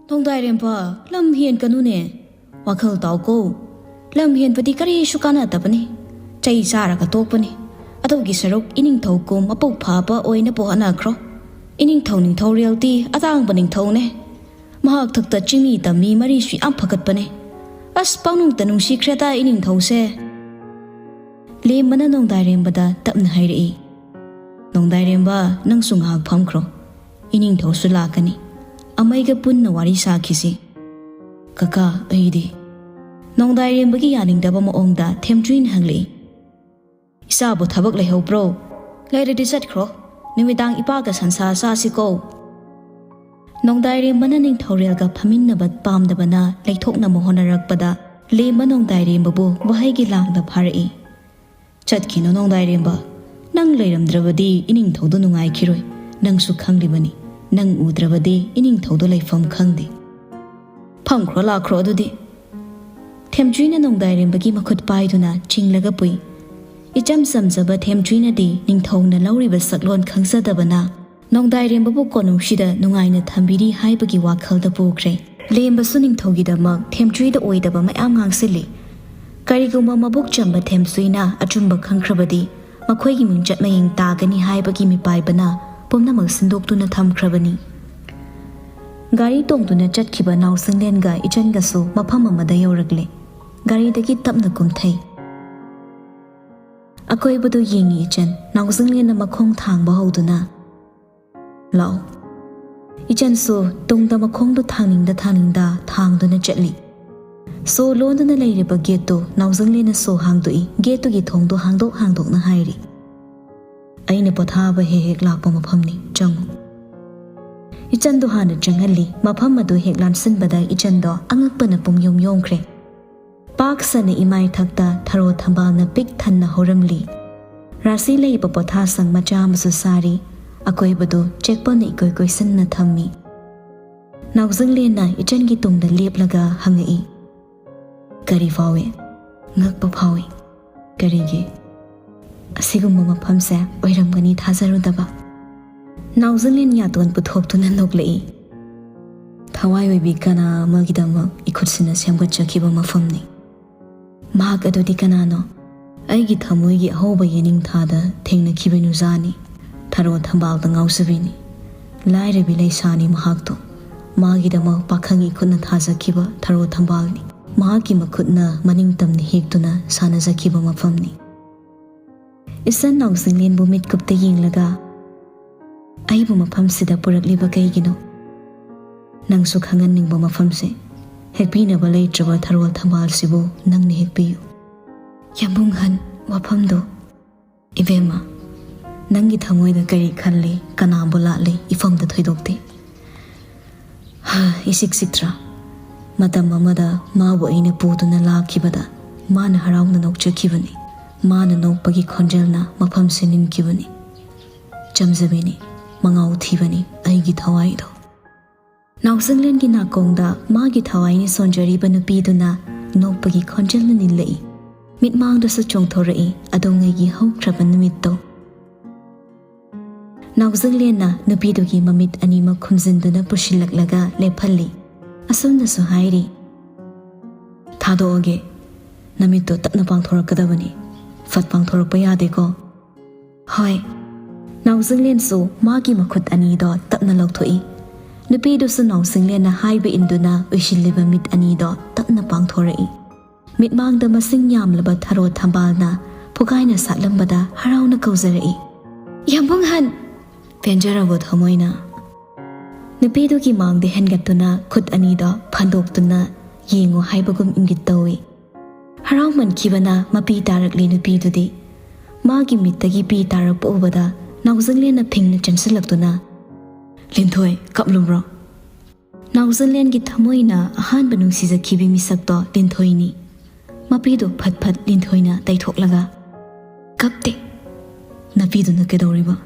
ꯅꯣꯡꯗꯥꯏꯔꯦꯝꯕ, ꯂꯝ ꯍꯦꯟꯒꯅꯨꯅꯦ꯫ ꯋꯥꯈꯜ ꯇꯥꯎꯀꯣ꯫ ꯂꯝ ꯍꯦꯟꯕꯗꯤ ꯀꯔꯤꯁꯨ ꯀꯥꯟꯅꯗꯕꯅꯤ꯫ ꯆꯩ ꯆꯥꯔꯒ ꯇꯣꯛꯄꯅꯤ꯫ ꯑꯗꯨꯒꯤ ꯁꯔꯨꯛ ꯏꯅꯤꯡꯊꯧ ꯀꯨꯝ ꯃꯄꯨꯛ ꯐꯥꯕ ꯑꯣꯏꯅꯕ ꯍꯣꯠꯅꯈ꯭ꯔꯣ꯫ ꯏꯅꯤꯡꯊꯧ ꯅꯤꯡꯊꯧꯔꯦꯜꯗꯤ ꯑꯇꯥꯡꯕ ꯅꯤꯡꯊꯧꯅꯦ꯫ ꯃꯍꯥꯛ ꯊꯛꯇ ꯆꯤꯡꯃꯤ ꯇꯝꯃꯤ ꯃꯔꯤꯁꯨ ꯌꯥꯝ ꯐꯒꯠꯄꯅꯦ꯫ ꯑꯁ, ꯄꯪꯅꯨꯡꯇ ꯅꯨꯡꯁꯤꯈ꯭ꯔꯦꯗ ꯏꯅꯤꯡꯊꯧꯁꯦ꯫ ꯂꯦꯝꯕꯅ ꯅꯣꯡꯗꯥꯏꯔꯦꯝꯕꯗ ꯇꯞꯅ ꯍꯥꯏꯔꯛꯏ, "ꯅꯣꯡꯗꯥꯏꯔꯦꯝꯕ, ꯅꯪꯁꯨ ꯉꯥꯏꯍꯥꯛ ꯐꯝꯈ꯭ꯔꯣ꯫ ꯏꯅꯤꯡꯊꯧꯁꯨ ꯂꯥꯛꯀꯅꯤ꯫ ꯑꯃꯩꯒ ꯄꯨꯟꯅ ꯋꯥꯔꯤ ꯁꯥꯈꯤꯁꯤ꯫" "ꯀꯀꯥ, ꯑꯩꯗꯤ꯫" ꯅꯣꯡꯗꯥꯏꯔꯦꯝꯕꯒꯤ ꯌꯥꯅꯤꯡꯗꯕ ꯃꯑꯣꯡꯗ ꯊꯦꯝꯆꯨꯏꯅ ꯍꯪꯂꯛꯏ, "ꯏꯆꯥꯕꯨ ꯊꯕꯛ ꯂꯩꯍꯧꯕ꯭ꯔꯣ? ꯂꯩꯔꯗꯤ ꯆꯠꯈ꯭ꯔꯣ꯫ ꯅꯨꯃꯤꯗꯥꯡ ꯏꯄꯥꯒ ꯁꯟꯁꯥ ꯆꯥꯁꯤꯀꯣ꯫" ꯅꯣꯡꯗꯥꯏꯔꯦꯝꯕꯅ ꯅꯤꯡꯊꯧꯔꯦꯜꯒ ꯐꯝꯃꯤꯟꯅꯕ ꯄꯥꯝꯗꯕꯅ ꯂꯩꯊꯣꯛꯅꯕ ꯍꯣꯠꯅꯔꯛꯄꯗ ꯂꯦꯝꯕ ꯅꯣꯡꯗꯥꯏꯔꯦꯝꯕꯕꯨ ꯋꯥꯍꯩꯒꯤ ꯂꯥꯡꯗ ꯐꯥꯔꯛꯏ꯫ "ꯆꯠꯈꯤꯅꯨ ꯅꯣꯡꯗꯥꯏꯔꯦꯝꯕ꯫ ꯅꯪ ꯂꯩꯔꯝꯗ꯭ꯔꯕꯗꯤ ꯏꯅꯤꯡꯊꯧꯗꯨ ꯅꯨꯡꯉꯥꯏꯈꯤꯔꯣꯏ꯫ ꯅꯪꯁꯨ ꯈꯪꯂꯤꯕꯅꯤ꯫ ꯅꯪ ꯎꯗ꯭ꯔꯕꯗꯤ ꯏꯅꯤꯡꯊꯧꯗꯨ ꯂꯩꯐꯝ ꯈꯪꯗꯦ꯫ ꯐꯝꯈ꯭ꯔꯣ ꯂꯥꯛꯈ꯭ꯔꯣ ꯑꯗꯨꯗꯤ꯫" ꯊꯦꯝꯆꯨꯏꯅ ꯅꯣꯡꯗꯥꯏꯔꯦꯝꯕꯒꯤ ꯃꯈꯨꯠ ꯄꯥꯏꯗꯨꯅ ꯆꯤꯡꯂꯒ ꯄꯨꯏ꯫ ꯏꯆꯝ ꯆꯝꯖꯕ ꯊꯦꯝꯆꯨꯏꯅꯗꯤ ꯅꯤꯡꯊꯧꯅ ꯂꯧꯔꯤꯕ ꯁꯛꯂꯣꯟ ꯈꯪꯖꯗꯕꯅ ꯅꯣꯡꯗꯥꯏꯔꯦꯝꯕꯕꯨ ꯀꯣꯅꯨꯡꯁꯤꯗ ꯅꯨꯡꯉꯥꯏꯅ ꯊꯝꯕꯤꯔꯤ ꯍꯥꯏꯕꯒꯤ ꯋꯥꯈꯜꯗ ꯄꯨꯈ꯭ꯔꯦ꯫ ꯂꯦꯝꯕꯁꯨ ꯅꯤꯡꯊꯧꯒꯤꯗꯃꯛ ꯊꯦꯝꯆꯨꯏꯗ ꯑꯣꯏꯗꯕ ꯃꯌꯥꯝ ꯉꯥꯡꯁꯤꯜꯂꯤ꯫ ꯀꯔꯤꯒꯨꯝꯕ ꯃꯕꯨꯛ ꯆꯝꯕ ꯊꯦꯝꯆꯨꯏꯅ ꯑꯆꯨꯝꯕ ꯈꯪꯈ꯭ꯔꯕꯗꯤ ꯃꯈꯣꯏꯒꯤ ꯃꯤꯡꯆꯠ ꯃꯌꯦꯡ ꯇꯥꯒꯅꯤ ꯍꯥꯏꯕꯒꯤ ꯃꯤꯄꯥꯏꯕꯅ ꯄꯨꯝꯅꯃꯛ ꯁꯤꯟꯗꯣꯛꯇꯨꯅ ꯊꯝꯈ꯭ꯔꯕꯅꯤ꯫ ꯒꯥꯔꯤ ꯇꯣꯡꯗꯨꯅ ꯆꯠꯈꯤꯕ ꯅꯥꯎꯁꯤꯡꯂꯦꯟꯒ ꯏꯆꯟꯒꯁꯨ ꯃꯐꯝ ꯑꯃꯗ ꯌꯧꯔꯛꯂꯦ꯫ ꯒꯥꯔꯤꯗꯒꯤ ꯇꯞꯅ ꯀꯨꯝꯊꯩ꯫ ꯑꯀꯣꯏꯕꯗꯨ ꯌꯦꯡꯉꯤ ꯏꯆꯟ, ꯅꯥꯎꯁꯤꯡꯂꯦꯟꯅ ꯃꯈꯣꯡ ꯊꯥꯡꯕ ꯍꯧꯗꯨꯅ꯫ "ꯂꯥꯛꯑꯣ꯫" ꯏꯆꯟꯁꯨ ꯇꯨꯡꯗ ꯃꯈꯣꯡꯗꯨ ꯊꯥꯡꯅꯤꯡꯗ ꯊꯥꯡꯅꯤꯡꯗ ꯊꯥꯡꯗꯨꯅ ꯆꯠꯂꯤ꯫ ꯁꯣ ꯂꯣꯟꯗꯨꯅ ꯂꯩꯔꯤꯕ ꯒꯦꯠꯇꯨ ꯅꯥꯎꯖꯪꯂꯦꯟꯅ ꯁꯣ ꯍꯥꯡꯗꯣꯛꯏ꯫ ꯒꯦꯠꯇꯨꯒꯤ ꯊꯣꯡꯗꯣ ꯍꯥꯡꯗꯣꯛ ꯍꯥꯡꯗꯣꯛꯅ ꯍꯥꯏꯔꯤ, "ꯑꯩꯅ ꯄꯣꯊꯥꯕ ꯍꯦꯛ ꯍꯦꯛ ꯂꯥꯛꯄ ꯃꯐꯝꯅꯤ, ꯆꯪꯉꯨ꯫" ꯏꯆꯟꯗꯨ ꯍꯥꯟꯅ ꯆꯪꯍꯜꯂꯤ꯫ ꯃꯐꯝ ꯑꯗꯨ ꯍꯦꯛ ꯂꯥꯟꯁꯤꯟꯕꯗ ꯏꯆꯟꯗꯣ ꯑꯉꯛꯄꯅ ꯄꯨꯡꯌꯣꯝ ꯌꯣꯝꯈ꯭ꯔꯦ꯫ ꯄꯥꯛ ꯁꯟꯅ ꯏꯃꯥꯏ ꯊꯛꯇ ꯊꯔꯣ ꯊꯝꯕꯥꯜꯅ ꯄꯤꯛ ꯊꯟꯅ ꯍꯧꯔꯝꯂꯤ꯫ ꯔꯥꯁꯤ ꯂꯩꯕ ꯄꯣꯊꯥꯁꯪ ꯃꯆꯥ ꯑꯃꯁꯨ ꯁꯥꯔꯤ꯫ ꯑꯀꯣꯏꯕꯗꯨ ꯆꯦꯛꯄꯜꯅ ꯏꯀꯣꯏ ꯀꯣꯏꯁꯤꯟꯅ ꯊꯝꯃꯤ꯫ ꯅꯥꯎꯖꯪꯂꯦꯟꯅ ꯏꯆꯟꯒꯤ ꯇꯨꯡꯗ ꯂꯦꯞꯂꯒ ꯍꯪꯉꯛꯏ, "ꯀꯔꯤ ꯐꯥꯎꯏ?" "ꯉꯛꯄ ꯐꯥꯎꯏ꯫" "ꯀꯔꯤꯒꯤ?" "ꯑꯁꯤꯒꯨꯝꯕ ꯃꯐꯝꯁꯦ ꯑꯣꯏꯔꯝꯒꯅꯤ ꯊꯥꯖꯔꯨꯗꯕ꯫" ꯅꯥꯎꯖꯪꯂꯦꯟ ꯌꯥꯇꯣꯟ ꯄꯨꯊꯣꯛꯇꯨꯅ ꯅꯣꯛꯂꯛꯏ꯫ "ꯊꯋꯥꯏ ꯑꯣꯏꯕꯤ ꯀꯅꯥ ꯑꯃꯒꯤꯗꯃꯛ ꯏꯈꯨꯠꯁꯤꯅ ꯁꯦꯝꯒꯠꯆꯈꯤꯕ ꯃꯐꯝꯅꯤ꯫" "ꯃꯍꯥꯛ ꯑꯗꯨꯗꯤ ꯀꯅꯥꯅꯣ?" "ꯑꯩꯒꯤ ꯊꯃꯣꯏꯒꯤ ꯑꯍꯧꯕ ꯌꯦꯅꯤꯡꯊꯥꯗ ꯊꯦꯡꯅꯈꯤꯕ ꯅꯨꯖꯥꯅꯤ꯫ ꯊꯔꯣ ꯊꯝꯕꯥꯜꯗ ꯉꯥꯎꯖꯕꯤꯅꯤ꯫ ꯂꯥꯏꯔꯕꯤ ꯂꯩꯁꯥꯅꯤ ꯃꯍꯥꯛꯇꯣ꯫ ꯃꯥꯒꯤꯗꯃꯛ ꯄꯥꯈꯪꯒꯤ ꯈꯨꯠꯅ ꯊꯥꯖꯈꯤꯕ ꯊꯔꯣ ꯊꯝꯕꯥꯜꯅꯤ꯫ ꯃꯍꯥꯛꯀꯤ ꯃꯈꯨꯠꯅ ꯃꯅꯤꯡ ꯇꯝꯅ ꯍꯦꯛꯇꯨꯅ ꯁꯥꯟꯅꯖꯈꯤꯕ ꯃꯐꯝꯅꯤ꯫" ꯏꯆꯟ ꯅꯥꯎꯖꯤꯡꯂꯦꯟꯕꯨ ꯃꯤꯠꯀꯨꯞꯇ ꯌꯦꯡꯂꯒ, "ꯑꯩꯕꯨ ꯃꯐꯝꯁꯤꯗ ꯄꯨꯔꯛꯂꯤꯕ ꯀꯩꯒꯤꯅꯣ?" "ꯅꯪꯁꯨ ꯈꯪꯍꯟꯅꯤꯡꯕ ꯃꯐꯝꯁꯦ꯫ ꯍꯦꯛꯄꯤꯅꯕ ꯂꯩꯇ꯭ꯔꯕ ꯊꯔꯣ ꯊꯝꯕꯥꯜꯁꯤꯕꯨ ꯅꯪꯅ ꯍꯦꯛꯄꯤꯌꯨ꯫" "ꯌꯥꯝꯕꯨꯡꯍꯟ, ꯋꯥꯐꯝꯗꯣ꯫" "ꯏꯕꯦꯝꯃ, ꯅꯪꯒꯤ ꯊꯃꯣꯏꯗ ꯀꯔꯤ ꯈꯜꯂꯤ, ꯀꯅꯥꯕꯨ ꯂꯥꯠꯂꯤ, ꯏꯐꯝꯗ ꯊꯣꯏꯗꯣꯛꯇꯦ꯫" ꯍꯥ, ꯏꯁꯤꯛ ꯁꯤꯛꯇ꯭ꯔꯥ? ꯃꯇꯝ ꯑꯃꯗ ꯃꯥꯕꯨ ꯑꯩꯅ ꯄꯨꯗꯨꯅ ꯂꯥꯛꯈꯤꯕꯗ ꯃꯥꯅ ꯍꯔꯥꯎꯅ ꯅꯣꯛꯆꯈꯤꯕꯅꯤ꯫ ꯃꯥꯅ ꯅꯣꯛꯄꯒꯤ ꯈꯣꯟꯖꯦꯜꯅ ꯃꯐꯝꯁꯦ ꯅꯤꯟꯈꯤꯕꯅꯤ꯫ ꯆꯝꯖꯕꯤꯅꯤ, ꯃꯉꯥꯎ ꯊꯤꯕꯅꯤ ꯑꯩꯒꯤ ꯊꯋꯥꯏꯗꯣ꯫ ꯅꯥꯎꯁꯪꯂꯦꯟꯒꯤ ꯅꯥꯀꯣꯡꯗ ꯃꯥꯒꯤ ꯊꯋꯥꯏꯅ ꯁꯣꯟꯖꯔꯤꯕ ꯅꯨꯄꯤꯗꯨꯅ ꯅꯣꯛꯄꯒꯤ ꯈꯣꯟꯖꯦꯜꯅ ꯅꯤꯜꯂꯛꯏ꯫ ꯃꯤꯠꯃꯥꯡꯗꯁꯨ ꯆꯣꯡꯊꯣꯔꯛꯏ ꯑꯗꯣꯉꯩꯒꯤ ꯍꯧꯈ꯭ꯔꯕ ꯅꯨꯃꯤꯠꯇꯣ꯫ ꯅꯥꯎꯖꯪꯂꯦꯟꯅ ꯅꯨꯄꯤꯗꯨꯒꯤ ꯃꯃꯤꯠ ꯑꯅꯤꯃꯛ ꯈꯨꯝꯖꯤꯟꯗꯨꯅ ꯄꯨꯁꯤꯜꯂꯛꯂꯒ ꯂꯦꯞꯍꯜꯂꯤ꯫ ꯑꯁꯨꯝꯅꯁꯨ ꯍꯥꯏꯔꯤ, "ꯊꯥꯗꯣꯛꯑꯒꯦ꯫ ꯅꯃꯤꯠꯇꯣ ꯇꯞꯅ ꯄꯥꯡꯊꯣꯔꯛꯀꯗꯕꯅꯤ꯫ ꯐꯠ ꯄꯥꯡꯊꯣꯔꯛꯄ ꯌꯥꯗꯦꯀꯣ?" "ꯍꯣꯏ꯫" ꯅꯥꯎꯖꯪꯂꯦꯟꯁꯨ ꯃꯥꯒꯤ ꯃꯈꯨꯠ ꯑꯅꯤꯗꯣ ꯇꯞꯅ ꯂꯧꯊꯣꯛꯏ꯫ ꯅꯨꯄꯤꯗꯨꯁꯨ ꯅꯥꯎꯖꯪꯂꯦꯟꯅ ꯍꯥꯏꯕ ꯏꯟꯗꯨꯅ ꯎꯏꯁꯤꯜꯂꯤꯕ ꯃꯤꯠ ꯑꯅꯤꯗꯣ ꯇꯞꯅ ꯄꯥꯡꯊꯣꯔꯛꯏ꯫ ꯃꯤꯠꯃꯥꯡꯗ ꯃꯁꯤꯡ ꯌꯥꯝꯂꯕ ꯊꯔꯣ ꯊꯝꯕꯥꯜꯅ ꯄꯨꯒꯥꯏꯅ ꯁꯥꯠꯂꯝꯕꯗ ꯍꯔꯥꯎꯅ ꯀꯧꯖꯔꯛꯏ, "ꯌꯥꯝꯕꯨꯡꯍꯟ!" "ꯄꯦꯟꯖꯔꯕꯣ ꯊꯃꯣꯏꯅ?" ꯅꯨꯄꯤꯗꯨꯒꯤ ꯃꯥꯡꯗ ꯍꯦꯟꯒꯠꯇꯨꯅ ꯈꯨꯠ ꯑꯅꯤꯗꯣ ꯐꯟꯗꯣꯛꯇꯨꯅ ꯌꯦꯡꯉꯨ ꯍꯥꯏꯕꯒꯨꯝ ꯏꯪꯒꯤꯠ ꯇꯧꯏ꯫ ꯍꯔꯥꯎꯃꯟꯈꯤꯕꯅ ꯃꯄꯤ ꯇꯥꯔꯛꯂꯤ ꯅꯨꯄꯤꯗꯨꯗꯤ꯫ ꯃꯥꯒꯤ ꯃꯤꯠꯇꯒꯤ ꯄꯤ ꯇꯥꯔꯛꯄ ꯎꯕꯗ ꯅꯥꯎꯖꯪꯂꯦꯟꯅ ꯐꯤꯡꯅ ꯆꯦꯟꯁꯤꯜꯂꯛꯇꯨꯅ, "ꯂꯤꯟꯊꯣꯏ, ꯀꯞꯂꯨꯕ꯭ꯔꯣ?" ꯅꯥꯎꯖꯪꯂꯦꯟꯒꯤ ꯊꯃꯣꯏꯅ ꯑꯍꯥꯟꯕ ꯅꯨꯡꯁꯤꯖꯈꯤꯕꯤ ꯃꯤꯁꯛꯇꯣ ꯂꯤꯟꯊꯣꯏꯅꯤ꯫ ꯃꯄꯤꯗꯨ ꯐꯠ ꯐꯠ ꯂꯤꯟꯊꯣꯏꯅ ꯇꯩꯊꯣꯛꯂꯒ, "ꯀꯞꯇꯦ꯫ ꯅꯄꯤꯗꯨꯅ ꯀꯩꯗꯧꯔꯤꯕ?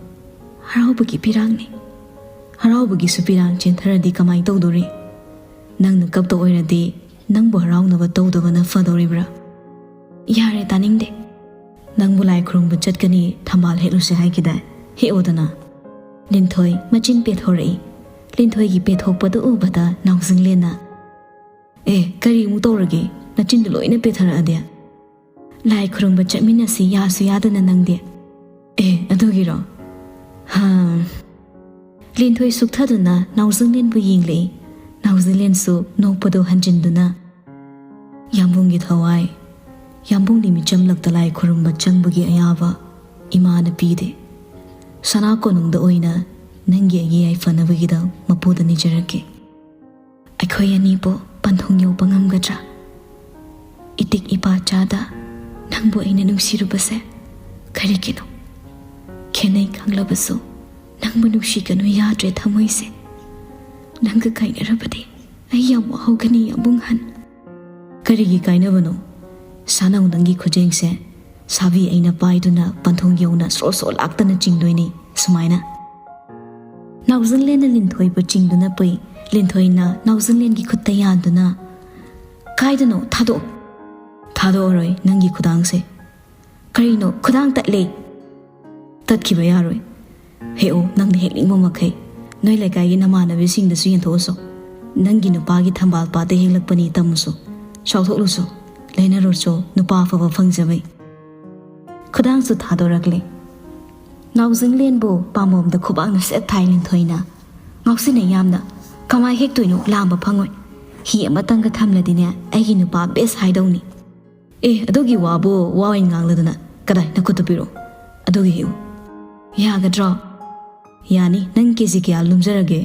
ꯍꯔꯥꯎꯕꯒꯤ ꯄꯤꯔꯥꯡꯅꯤ꯫ ꯍꯔꯥꯎꯕꯒꯤꯁꯨ ꯄꯤꯔꯥꯡ ꯆꯦꯟꯊꯔꯗꯤ ꯀꯃꯥꯏ ꯇꯧꯗꯣꯔꯤ? ꯅꯪꯅ ꯀꯞꯇ ꯑꯣꯏꯔꯗꯤ ꯅꯪꯕꯨ ꯍꯔꯥꯎꯅꯕ ꯇꯧꯗꯕꯅ ꯐꯗꯧꯔꯤꯕ꯭ꯔꯥ?" "ꯌꯥꯔꯦ, ꯇꯥꯅꯤꯡꯗꯦ꯫ ꯅꯪꯕꯨ ꯂꯥꯏ ꯈꯨꯔꯨꯝꯕ ꯆꯠꯀꯅꯤ, ꯊꯝꯕꯥꯜ ꯍꯦꯛꯂꯨꯁꯦ ꯍꯥꯏꯈꯤꯗꯥꯏ? ꯍꯦꯛꯑꯣꯗꯅ꯫" ꯂꯤꯟꯊꯣꯏ ꯃꯆꯤꯟ ꯄꯦꯊꯣꯔꯛꯏ꯫ ꯂꯤꯟꯊꯣꯏꯒꯤ ꯄꯦꯊꯣꯛꯄꯗꯨ ꯎꯕꯗ ꯅꯥꯎꯖꯪꯂꯦꯟꯅ, "ꯑꯦ, ꯀꯔꯤ ꯑꯃꯨꯛ ꯇꯧꯔꯒꯦ? ꯅꯆꯤꯟꯗꯨ ꯂꯣꯏꯅ ꯄꯦꯊꯔꯛꯑꯗꯤ?" "ꯂꯥꯏ ꯈꯨꯔꯨꯝꯕ ꯆꯠꯃꯤꯟꯅꯁꯤ, ꯌꯥꯁꯨ ꯌꯥꯗꯅ ꯅꯪꯗꯤ꯫" "ꯑꯦ, ꯑꯗꯨꯒꯤꯔꯣ? ꯍꯥ꯫" ꯂꯤꯟꯊꯣꯏ ꯁꯨꯛꯊꯗꯨꯅ ꯅꯥꯎꯖꯪꯂꯦꯟꯕꯨ ꯌꯦꯡꯂꯛꯏ꯫ ꯅꯥꯎꯖꯪꯂꯦꯟꯁꯨ ꯅꯣꯛꯄꯗꯨ ꯍꯟꯖꯤꯟꯗꯨꯅ, "ꯌꯥꯝꯕꯨꯡꯒꯤ ꯊꯋꯥꯏ, ꯌꯥꯝꯕꯨꯡꯒꯤ ꯃꯤꯆꯝꯂꯛꯇ ꯂꯥꯏ ꯈꯨꯔꯨꯝꯕ ꯆꯪꯕꯒꯤ ꯑꯌꯥꯕ ꯏꯃꯥꯅ ꯄꯤꯗꯦ꯫ ꯁꯅꯥ ꯀꯣꯅꯨꯡꯗ ꯑꯣꯏꯅ ꯅꯪꯒꯤ ꯑꯩꯒꯤ ꯌꯥꯏꯐꯅꯕꯒꯤꯗ ꯃꯄꯨꯗ ꯅꯤꯖꯔꯛꯀꯦ꯫" "ꯑꯩꯈꯣꯏ ꯑꯅꯤꯕꯨ ꯄꯟꯊꯨꯡ ꯌꯧꯕ ꯉꯝꯒꯗ꯭ꯔꯥ? ꯏꯇꯤꯛ ꯏꯄꯥ ꯆꯥꯗ ꯅꯪꯕꯨ ꯑꯩꯅ ꯅꯨꯡꯁꯤꯔꯨꯕꯁꯦ ꯀꯔꯤꯒꯤꯅꯣ? ꯈꯦꯠꯅꯩ ꯈꯪꯂꯕꯁꯨ ꯅꯪꯕꯨ ꯅꯨꯡꯁꯤꯒꯅꯨ ꯌꯥꯗ꯭ꯔꯦ ꯊꯃꯣꯏꯁꯦ꯫ ꯅꯪꯒ ꯀꯥꯏꯅꯔꯕꯗꯤ ꯑꯩ ꯌꯥꯝ ꯋꯥꯍꯧꯒꯅꯤ ꯌꯥꯝꯕꯨꯡꯍꯟ꯫" "ꯀꯔꯤꯒꯤ ꯀꯥꯏꯅꯕꯅꯣ? ꯁꯥꯅꯧ ꯅꯪꯒꯤ ꯈꯨꯖꯦꯡꯁꯦ ꯁꯥꯕꯤ ꯑꯩꯅ ꯄꯥꯏꯗꯨꯅ ꯄꯟꯊꯨꯡ ꯌꯧꯅ ꯁ꯭ꯔꯣ ꯁ꯭ꯔꯣ ꯂꯥꯛꯇꯅ ꯆꯤꯡꯗꯣꯏꯅꯤ ꯁꯨꯃꯥꯏꯅ꯫" ꯅꯥꯎꯖꯪꯂꯦꯟꯅ ꯂꯤꯟꯊꯣꯏꯕꯨ ꯆꯤꯡꯗꯨꯅ ꯄꯨꯏ꯫ ꯂꯤꯟꯊꯣꯏꯅ ꯅꯥꯎꯖꯪꯂꯦꯟꯒꯤ ꯈꯨꯠꯇ ꯌꯥꯟꯗꯨꯅ, "ꯀꯥꯏꯗꯅꯣ? ꯊꯥꯗꯣꯛꯑꯣ!" "ꯊꯥꯗꯣꯛꯑꯔꯣꯏ ꯅꯪꯒꯤ ꯈꯨꯗꯥꯡꯁꯦ꯫" "ꯀꯔꯤꯅꯣ? ꯈꯨꯗꯥꯡ ꯇꯠꯂꯦ!" "ꯇꯠꯈꯤꯕ ꯌꯥꯔꯣꯏ꯫ ꯍꯦꯛꯑꯣ, ꯅꯪꯅ ꯍꯦꯛꯅꯤꯡꯕ ꯃꯈꯩ꯫ ꯅꯣꯏ ꯂꯩꯀꯥꯏꯒꯤ ꯅꯃꯥꯟꯅꯕꯤꯁꯤꯡꯗꯁꯨ ꯌꯦꯟꯊꯣꯛꯑꯁꯨ꯫ ꯅꯪꯒꯤ ꯅꯨꯄꯥꯒꯤ ꯊꯝꯕꯥꯜ ꯄꯥꯠꯇ ꯍꯦꯛꯂꯛꯄꯅꯤ ꯇꯝꯃꯨꯁꯨ꯫ ꯆꯥꯎꯊꯣꯛꯂꯨꯁꯨ꯫ ꯂꯩꯅꯔꯨꯁꯨ, ꯅꯨꯄꯥ ꯑꯐꯕ ꯐꯪꯖꯕꯩ꯫" ꯈꯨꯗꯥꯡꯁꯨ ꯊꯥꯗꯣꯔꯛꯂꯦ꯫ ꯅꯥꯎꯖꯤꯡꯂꯦꯟꯕꯨ ꯄꯥꯝꯕꯣꯝꯗ ꯈꯨꯕꯥꯛꯅ ꯁꯦꯠ ꯊꯥꯏ ꯂꯤꯟꯊꯣꯏꯅ꯫ ꯉꯥꯎꯁꯤꯟꯅꯩ ꯌꯥꯝꯅ꯫ "ꯀꯃꯥꯏ ꯍꯦꯛꯇꯣꯏꯅꯣ? ꯂꯥꯝꯕ ꯐꯪꯉꯣꯏ꯫ ꯍꯤ ꯑꯃꯇꯪꯒ ꯊꯝꯂꯗꯤꯅꯦ, ꯑꯩꯒꯤ ꯅꯨꯄꯥ ꯕꯦꯁ ꯍꯥꯏꯗꯧꯅꯤ꯫" "ꯑꯦ, ꯑꯗꯨꯒꯤ ꯋꯥꯕꯨ ꯋꯥ ꯑꯣꯏꯅ ꯉꯥꯡꯂꯗꯅ꯫ ꯀꯗꯥꯏ, ꯅꯈꯨꯠꯇꯨ ꯄꯤꯔꯛꯑꯣ꯫ ꯑꯗꯨꯒ ꯍꯦꯛꯎ꯫" "ꯌꯥꯒꯗ꯭ꯔꯣ?" "ꯌꯥꯅꯤ꯫ ꯅꯪ ꯀꯦ ꯖꯤ ꯀꯌꯥ ꯂꯨꯝꯖꯔꯒꯦ?"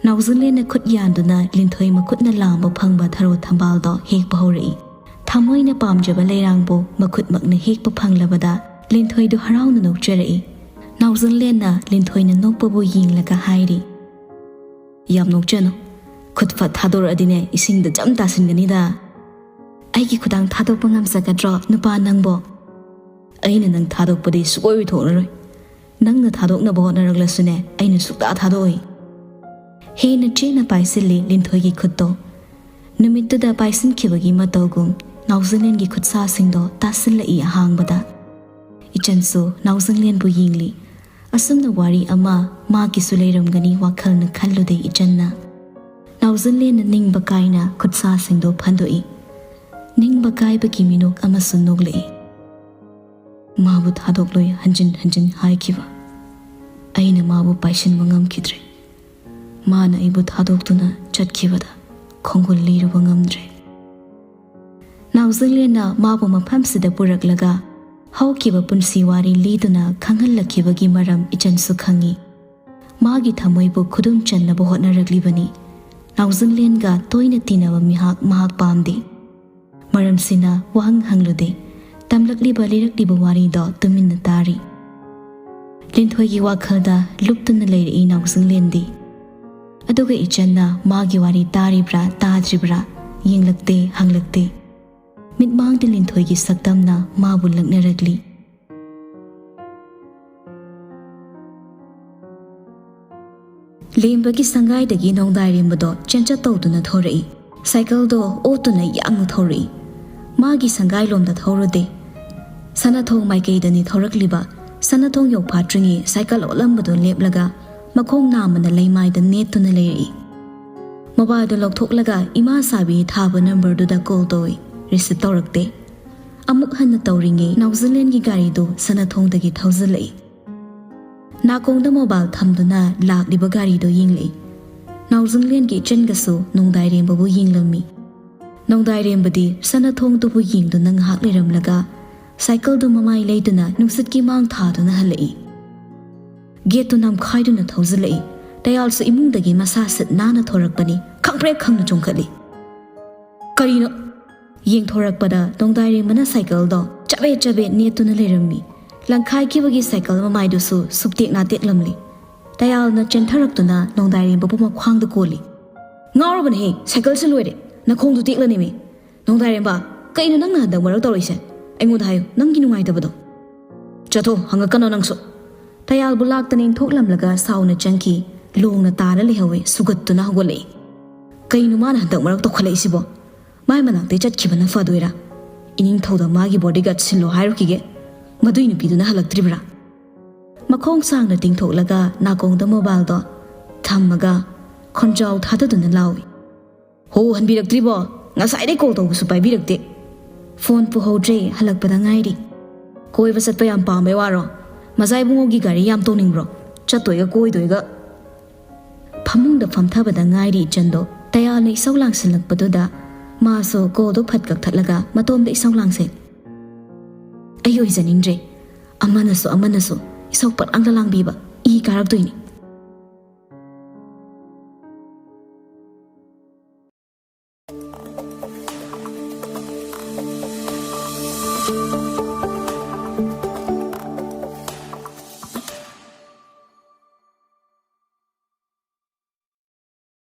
ꯅꯥꯎꯖꯤꯡꯂꯦꯟꯅ ꯈꯨꯠ ꯌꯥꯟꯗꯨꯅ ꯂꯤꯟꯊꯣꯏ ꯃꯈꯨꯠꯅ ꯂꯥꯝꯕ ꯐꯪꯕ ꯊꯔꯣ ꯊꯝꯕꯥꯜꯗꯣ ꯍꯦꯛꯄ ꯍꯧꯔꯛꯏ꯫ ꯊꯃꯣꯏꯅ ꯄꯥꯝꯖꯕ ꯂꯩꯔꯥꯡꯕꯨ ꯃꯈꯨꯠꯃꯛꯅ ꯍꯦꯛꯄ ꯐꯪꯂꯕꯗ ꯂꯤꯟꯊꯣꯏꯗꯨ ꯍꯔꯥꯎꯅ ꯅꯣꯛꯆꯔꯛꯏ꯫ ꯅꯥꯎꯖꯤꯡꯂꯦꯟꯅ ꯂꯤꯟꯊꯣꯏꯅ ꯅꯣꯛꯄꯕꯨ ꯌꯦꯡꯂꯒ ꯍꯥꯏꯔꯤ, "ꯌꯥꯝ ꯅꯣꯛꯆꯅꯨ꯫ ꯈꯨꯠ ꯐꯠ ꯊꯥꯗꯣꯔꯛꯑꯗꯤꯅꯦ, ꯏꯁꯤꯡꯗ ꯖꯝ ꯇꯥꯁꯤꯟꯒꯅꯤꯗ꯫ ꯑꯩꯒꯤ ꯈꯨꯗꯥꯡ ꯊꯥꯗꯣꯛꯄ ꯉꯝꯖꯒꯗ꯭ꯔꯣ, ꯅꯨꯄꯥ ꯅꯪꯕꯣ?" "ꯑꯩꯅ ꯅꯪ ꯊꯥꯗꯣꯛꯄꯗꯤ ꯁꯨꯛꯑꯣꯏ ꯑꯣꯏꯊꯣꯛꯂꯔꯣꯏ꯫ ꯅꯪꯅ ꯊꯥꯗꯣꯛꯅꯕ ꯍꯣꯠꯅꯔꯛꯂꯁꯨꯅꯦ, ꯑꯩꯅ ꯁꯨꯛꯇꯥ ꯊꯥꯗꯣꯛꯑꯣꯏ꯫" ꯍꯦꯟꯅ ꯆꯦꯠꯅ ꯄꯥꯏꯁꯤꯜꯂꯤ ꯂꯤꯟꯊꯣꯏꯒꯤ ꯈꯨꯠꯇꯣ꯫ ꯅꯨꯃꯤꯠꯇꯨꯗ ꯄꯥꯏꯁꯤꯟꯈꯤꯕꯒꯤ ꯃꯇꯧꯒꯨꯝ ꯅꯥꯎꯖꯤꯡꯂꯦꯟꯒꯤ ꯈꯨꯠꯁꯥꯁꯤꯡꯗꯣ ꯇꯥꯁꯤꯜꯂꯛꯏ ꯑꯍꯥꯡꯕꯗ꯫ ꯏꯆꯟꯁꯨ ꯅꯥꯎꯖꯤꯡꯂꯦꯟꯕꯨ ꯌꯦꯡꯂꯤ꯫ ꯑꯁꯨꯝꯅ ꯋꯥꯔꯤ ꯑꯃ ꯃꯥꯒꯤꯁꯨ ꯂꯩꯔꯝꯒꯅꯤ ꯋꯥꯈꯜꯅ ꯈꯜꯂꯨꯗꯦ ꯏꯆꯟꯅ꯫ ꯅꯥꯎꯖꯤꯡꯂꯦꯟꯅ ꯅꯤꯡꯕ ꯀꯥꯏꯅ ꯈꯨꯠꯁꯥꯁꯤꯡꯗꯣ ꯐꯟꯗꯣꯛꯏ꯫ ꯅꯤꯡꯕ ꯀꯥꯏꯕꯒꯤ ꯃꯤꯅꯣꯛ ꯑꯃꯁꯨ ꯅꯣꯛꯂꯛꯏ꯫ "ꯃꯥꯕꯨ ꯊꯥꯗꯣꯛꯂꯣꯏ ꯍꯟꯖꯤꯟ ꯍꯟꯖꯤꯟ ꯍꯥꯏꯈꯤꯕ꯫ ꯑꯩꯅ ꯃꯥꯕꯨ ꯄꯥꯏꯁꯤꯟꯕ ꯉꯝꯈꯤꯗ꯭ꯔꯦ꯫ ꯃꯥꯅ ꯑꯩꯕꯨ ꯊꯥꯗꯣꯛꯇꯨꯅ ꯆꯠꯈꯤꯕꯗ ꯈꯣꯡꯒꯨꯜ ꯂꯤꯔꯨꯕ ꯉꯝꯗ꯭ꯔꯦ꯫" ꯅꯥꯎꯖꯤꯡꯂꯦꯟꯅ ꯃꯥꯕꯨ ꯃꯐꯝꯁꯤꯗ ꯄꯨꯔꯛꯂꯒ ꯍꯧꯈꯤꯕ ꯄꯨꯟꯁꯤ ꯋꯥꯔꯤ ꯂꯤꯗꯨꯅ ꯈꯪꯍꯜꯂꯛꯈꯤꯕꯒꯤ ꯃꯔꯝ ꯏꯆꯟꯁꯨ ꯈꯪꯏ꯫ ꯃꯥꯒꯤ ꯊꯃꯣꯏꯕꯨ ꯈꯨꯗꯨꯝ ꯆꯟꯅꯕ ꯍꯣꯠꯅꯔꯛꯂꯤꯕꯅꯤ꯫ ꯅꯥꯎꯖꯤꯡꯂꯦꯟꯒ ꯇꯣꯏꯅ ꯇꯤꯟꯅꯕ ꯃꯤꯍꯥꯛ ꯃꯍꯥꯛ ꯄꯥꯝꯗꯦ꯫ ꯃꯔꯝꯁꯤꯅ ꯋꯥꯍꯪ ꯍꯪꯂꯨꯗꯦ꯫ ꯇꯝꯂꯛꯂꯤꯕ ꯂꯤꯔꯛꯂꯤꯕ ꯋꯥꯔꯤꯗꯣ ꯇꯨꯃꯤꯟꯅ ꯇꯥꯔꯤ꯫ ꯂꯤꯟꯊꯣꯏꯒꯤ ꯋꯥꯈꯜꯗ ꯂꯨꯞꯇꯨꯅ ꯂꯩꯔꯛꯏ ꯅꯥꯎꯖꯤꯡꯂꯦꯟꯗꯤ꯫ ꯑꯗꯨꯒ ꯏꯆꯟꯅ ꯃꯥꯒꯤ ꯋꯥꯔꯤ ꯇꯥꯔꯤꯕ꯭ꯔꯥ ꯇꯥꯗ꯭ꯔꯤꯕ꯭ꯔꯥ ꯌꯦꯡꯂꯛꯇꯦ, ꯍꯪꯂꯛꯇꯦ꯫ ꯃꯤꯠꯃꯥꯡꯗ ꯂꯤꯟꯊꯣꯏꯒꯤ ꯁꯛꯇꯝꯅ ꯃꯥꯕꯨ ꯂꯛꯅꯔꯛꯂꯤ꯫ ꯂꯦꯝꯕꯒꯤ ꯁꯪꯒꯥꯏꯗꯒꯤ ꯅꯣꯡꯗꯥꯏꯔꯦꯝꯕꯗꯣ ꯆꯦꯟꯆꯠ ꯇꯧꯗꯨꯅ ꯊꯣꯔꯛꯏ꯫ ꯁꯥꯏꯀꯜꯗꯣ ꯑꯣꯠꯇꯨꯅ ꯌꯥꯡꯅ ꯊꯧꯔꯛꯏ꯫ ꯃꯥꯒꯤ ꯁꯪꯒꯥꯏꯂꯣꯝꯗ ꯊꯧꯔꯨꯗꯦ꯫ ꯁꯅꯥꯊꯣꯡ ꯃꯥꯏꯀꯩꯗꯅꯤ ꯊꯧꯔꯛꯂꯤꯕ꯫ ꯁꯅꯥꯊꯣꯡ ꯌꯧꯐꯥꯠꯇ꯭ꯔꯤꯉꯩ ꯁꯥꯏꯀꯜ ꯑꯣꯠꯂꯝꯕꯗꯣ ꯂꯦꯞꯂꯒ ꯃꯈꯣꯡ ꯅꯥꯝꯃꯅ ꯂꯩꯃꯥꯏꯗ ꯅꯦꯠꯇꯨꯅ ꯂꯩꯔꯛꯏ꯫ ꯃꯣꯕꯥꯏꯜꯗꯣ ꯂꯧꯊꯣꯛꯂꯒ ꯏꯃꯥ ꯁꯥꯕꯤ ꯊꯥꯕ ꯅꯝꯕꯔꯗꯨꯗ ꯀꯣꯜ ꯇꯧꯏ꯫ ꯔꯤꯁꯤꯞ ꯇꯧꯔꯛꯇꯦ꯫ ꯑꯃꯨꯛ ꯍꯟꯅ ꯇꯧꯔꯤꯉꯩ ꯅꯥꯎꯖꯤꯂꯦꯟꯒꯤ ꯒꯥꯔꯤꯗꯨ ꯁꯅꯥꯊꯣꯡꯗꯒꯤ ꯊꯧꯖꯤꯜꯂꯛꯏ꯫ ꯅꯥꯀꯣꯡꯗ ꯃꯣꯕꯥꯏꯜ ꯊꯝꯗꯨꯅ ꯂꯥꯛꯂꯤꯕ ꯒꯥꯔꯤꯗꯣ ꯌꯦꯡꯂꯛꯏ꯫ ꯅꯥꯎꯖꯤꯂꯦꯟꯒꯤ ꯏꯆꯟꯒꯁꯨ ꯅꯣꯡꯗꯥꯏꯔꯦꯝꯕꯕꯨ ꯌꯦꯡꯂꯝꯃꯤ꯫ ꯅꯣꯡꯗꯥꯏꯔꯦꯝꯕꯗꯤ ꯁꯅꯥꯊꯣꯡꯗꯨꯕꯨ ꯌꯦꯡꯗꯨꯅ ꯉꯥꯏꯍꯥꯛ ꯂꯩꯔꯝꯂꯒ ꯁꯥꯏꯀꯜꯗꯨ ꯃꯃꯥꯏ ꯂꯩꯗꯨꯅ ꯅꯨꯡꯁꯤꯠꯀꯤ ꯃꯥꯡ ꯊꯥꯗꯨꯅ ꯍꯜꯂꯛꯏ꯫ ꯒꯦꯠꯇꯨ ꯅꯝꯈꯥꯏꯗꯨꯅ ꯊꯧꯖꯤꯜꯂꯛꯏ꯫ ꯇꯌꯥꯜꯁꯨ ꯏꯃꯨꯡꯗꯒꯤ ꯃꯁꯥ ꯁꯤꯠ ꯅꯥꯟꯅ ꯊꯣꯔꯛꯄꯅꯤ꯫ ꯈꯪꯄ꯭ꯔꯦꯛ ꯈꯪꯅ ꯆꯣꯡꯈꯠꯂꯤ꯫ "ꯀꯔꯤꯅꯣ?" ꯌꯦꯡꯊꯣꯔꯛꯄꯗ ꯅꯣꯡꯗꯥꯏꯔꯦꯝꯕꯅ ꯁꯥꯏꯀꯜꯗꯣ ꯆꯕꯦꯠ ꯆꯕꯦꯠ ꯅꯦꯠꯇꯨꯅ ꯂꯩꯔꯝꯃꯤ꯫ ꯂꯪꯈꯥꯏꯈꯤꯕꯒꯤ ꯁꯥꯏꯀꯜ ꯃꯃꯥꯏꯗꯨꯁꯨ ꯁꯨꯞꯇꯦꯛ ꯅꯥꯇꯦꯛꯂꯝꯂꯤ꯫ ꯇꯌꯥꯜꯅ ꯆꯦꯟꯊꯔꯛꯇꯨꯅ ꯅꯣꯡꯗꯥꯏꯔꯦꯝꯕꯕꯨ ꯃꯈ꯭ꯋꯥꯡꯗ ꯀꯣꯜꯂꯤ꯫ "ꯉꯥꯎꯔꯕꯅꯦꯍꯦ, ꯁꯥꯏꯀꯜꯁꯦ ꯂꯣꯏꯔꯦ, ꯅꯈꯣꯡꯗꯨ ꯇꯦꯛꯂꯅꯤꯃꯤ꯫ ꯅꯣꯡꯗꯥꯏꯔꯦꯝꯕ, ꯀꯩꯅꯣ ꯅꯪꯅ ꯍꯟꯗꯛ ꯃꯔꯛ ꯇꯧꯔꯛꯏꯁꯦ? ꯑꯩꯉꯣꯟꯗ ꯍꯥꯏꯌꯨ, ꯅꯪꯒꯤ ꯅꯨꯡꯉꯥꯏꯇꯕꯗꯣ꯫" "ꯆꯠꯊꯣ, ꯍꯪꯉꯛꯀꯅꯣ ꯅꯪꯁꯨ꯫" ꯇꯌꯥꯜꯕꯨ ꯂꯥꯛꯇꯅ ꯏꯟꯊꯣꯛꯂꯝꯂꯒ ꯁꯥꯎꯅ ꯆꯪꯈꯤ꯫ ꯂꯣꯡꯅ ꯇꯥꯔ ꯂꯩꯍꯧꯋꯦ, ꯁꯨꯒꯠꯇꯨꯅ ꯍꯧꯒꯠꯂꯛꯏ꯫ "ꯀꯩꯅꯣ ꯃꯥꯅ ꯍꯟꯗꯛ ꯃꯔꯛ ꯇꯧꯈꯠꯂꯛꯏꯁꯤꯕꯣ? ꯃꯥꯏ ꯃꯅꯥꯛꯇꯩ ꯆꯠꯈꯤꯕꯅ ꯐꯗꯣꯏꯔꯥ? ꯏꯅꯤꯡꯊꯧꯗ ꯃꯥꯒꯤ ꯕꯣꯗꯤꯒꯥꯔꯗ ꯁꯤꯜꯂꯣ ꯍꯥꯏꯔꯨꯈꯤꯒꯦ, ꯃꯗꯨꯏ ꯅꯨꯄꯤꯗꯨꯅ ꯍꯜꯂꯛꯇ꯭ꯔꯤꯕ꯭ꯔꯥ?" ꯃꯈꯣꯡ ꯁꯥꯡꯅ ꯇꯤꯡꯊꯣꯛꯂꯒ ꯅꯥꯀꯣꯡꯗ ꯃꯣꯕꯥꯏꯜꯗꯣ ꯊꯝꯃꯒ ꯈꯣꯟꯖꯥꯎ ꯊꯥꯗꯗꯨꯅ ꯂꯥꯎꯏ꯫ "ꯍꯣ, ꯍꯟꯕꯤꯔꯛꯇ꯭ꯔꯤꯕꯣ? ꯉꯁꯥꯏꯗꯩ ꯀꯣꯜ ꯇꯧꯕꯁꯨ ꯄꯥꯏꯕꯤꯔꯛꯇꯦ꯫" "ꯐꯣꯟ ꯄꯨꯍꯧꯗ꯭ꯔꯦ, ꯍꯜꯂꯛꯄꯗ ꯉꯥꯏꯔꯤ꯫" "ꯀꯣꯏꯕ ꯆꯠꯄ ꯌꯥꯝ ꯄꯥꯝꯕꯩ ꯋꯥꯔꯣ? ꯃꯖꯥ ꯏꯕꯨꯡꯉꯣꯒꯤ ꯒꯥꯔꯤ ꯌꯥꯝ ꯇꯣꯡꯅꯤꯡꯕ꯭ꯔꯣ? ꯆꯠꯇꯣꯏꯒ ꯀꯣꯏꯗꯣꯏꯒ꯫" ꯐꯃꯨꯡꯗ ꯐꯝꯊꯕꯗ ꯉꯥꯏꯔꯤ ꯏꯆꯟꯗꯣ꯫ ꯇꯌꯥꯜꯅ ꯏꯁꯧ ꯂꯥꯡꯁꯤꯜꯂꯛꯄꯗꯨꯗ ꯃꯥꯁꯨ ꯀꯣꯜꯗꯣ ꯐꯠ ꯀꯛꯊꯠꯂꯒ ꯃꯇꯣꯝꯗ ꯏꯁꯧ ꯂꯥꯡꯁꯩ꯫ "ꯑꯩ ꯑꯣꯏꯖꯅꯤꯡꯗ꯭ꯔꯦ꯫ ꯑꯃꯅꯁꯨ ꯑꯃꯅꯁꯨ ꯏꯁꯧ ꯄꯠꯂꯥꯡꯗ ꯂꯥꯡꯕꯤꯕ꯫ ꯏ ꯀꯥꯔꯛꯇꯣꯏꯅꯤ꯫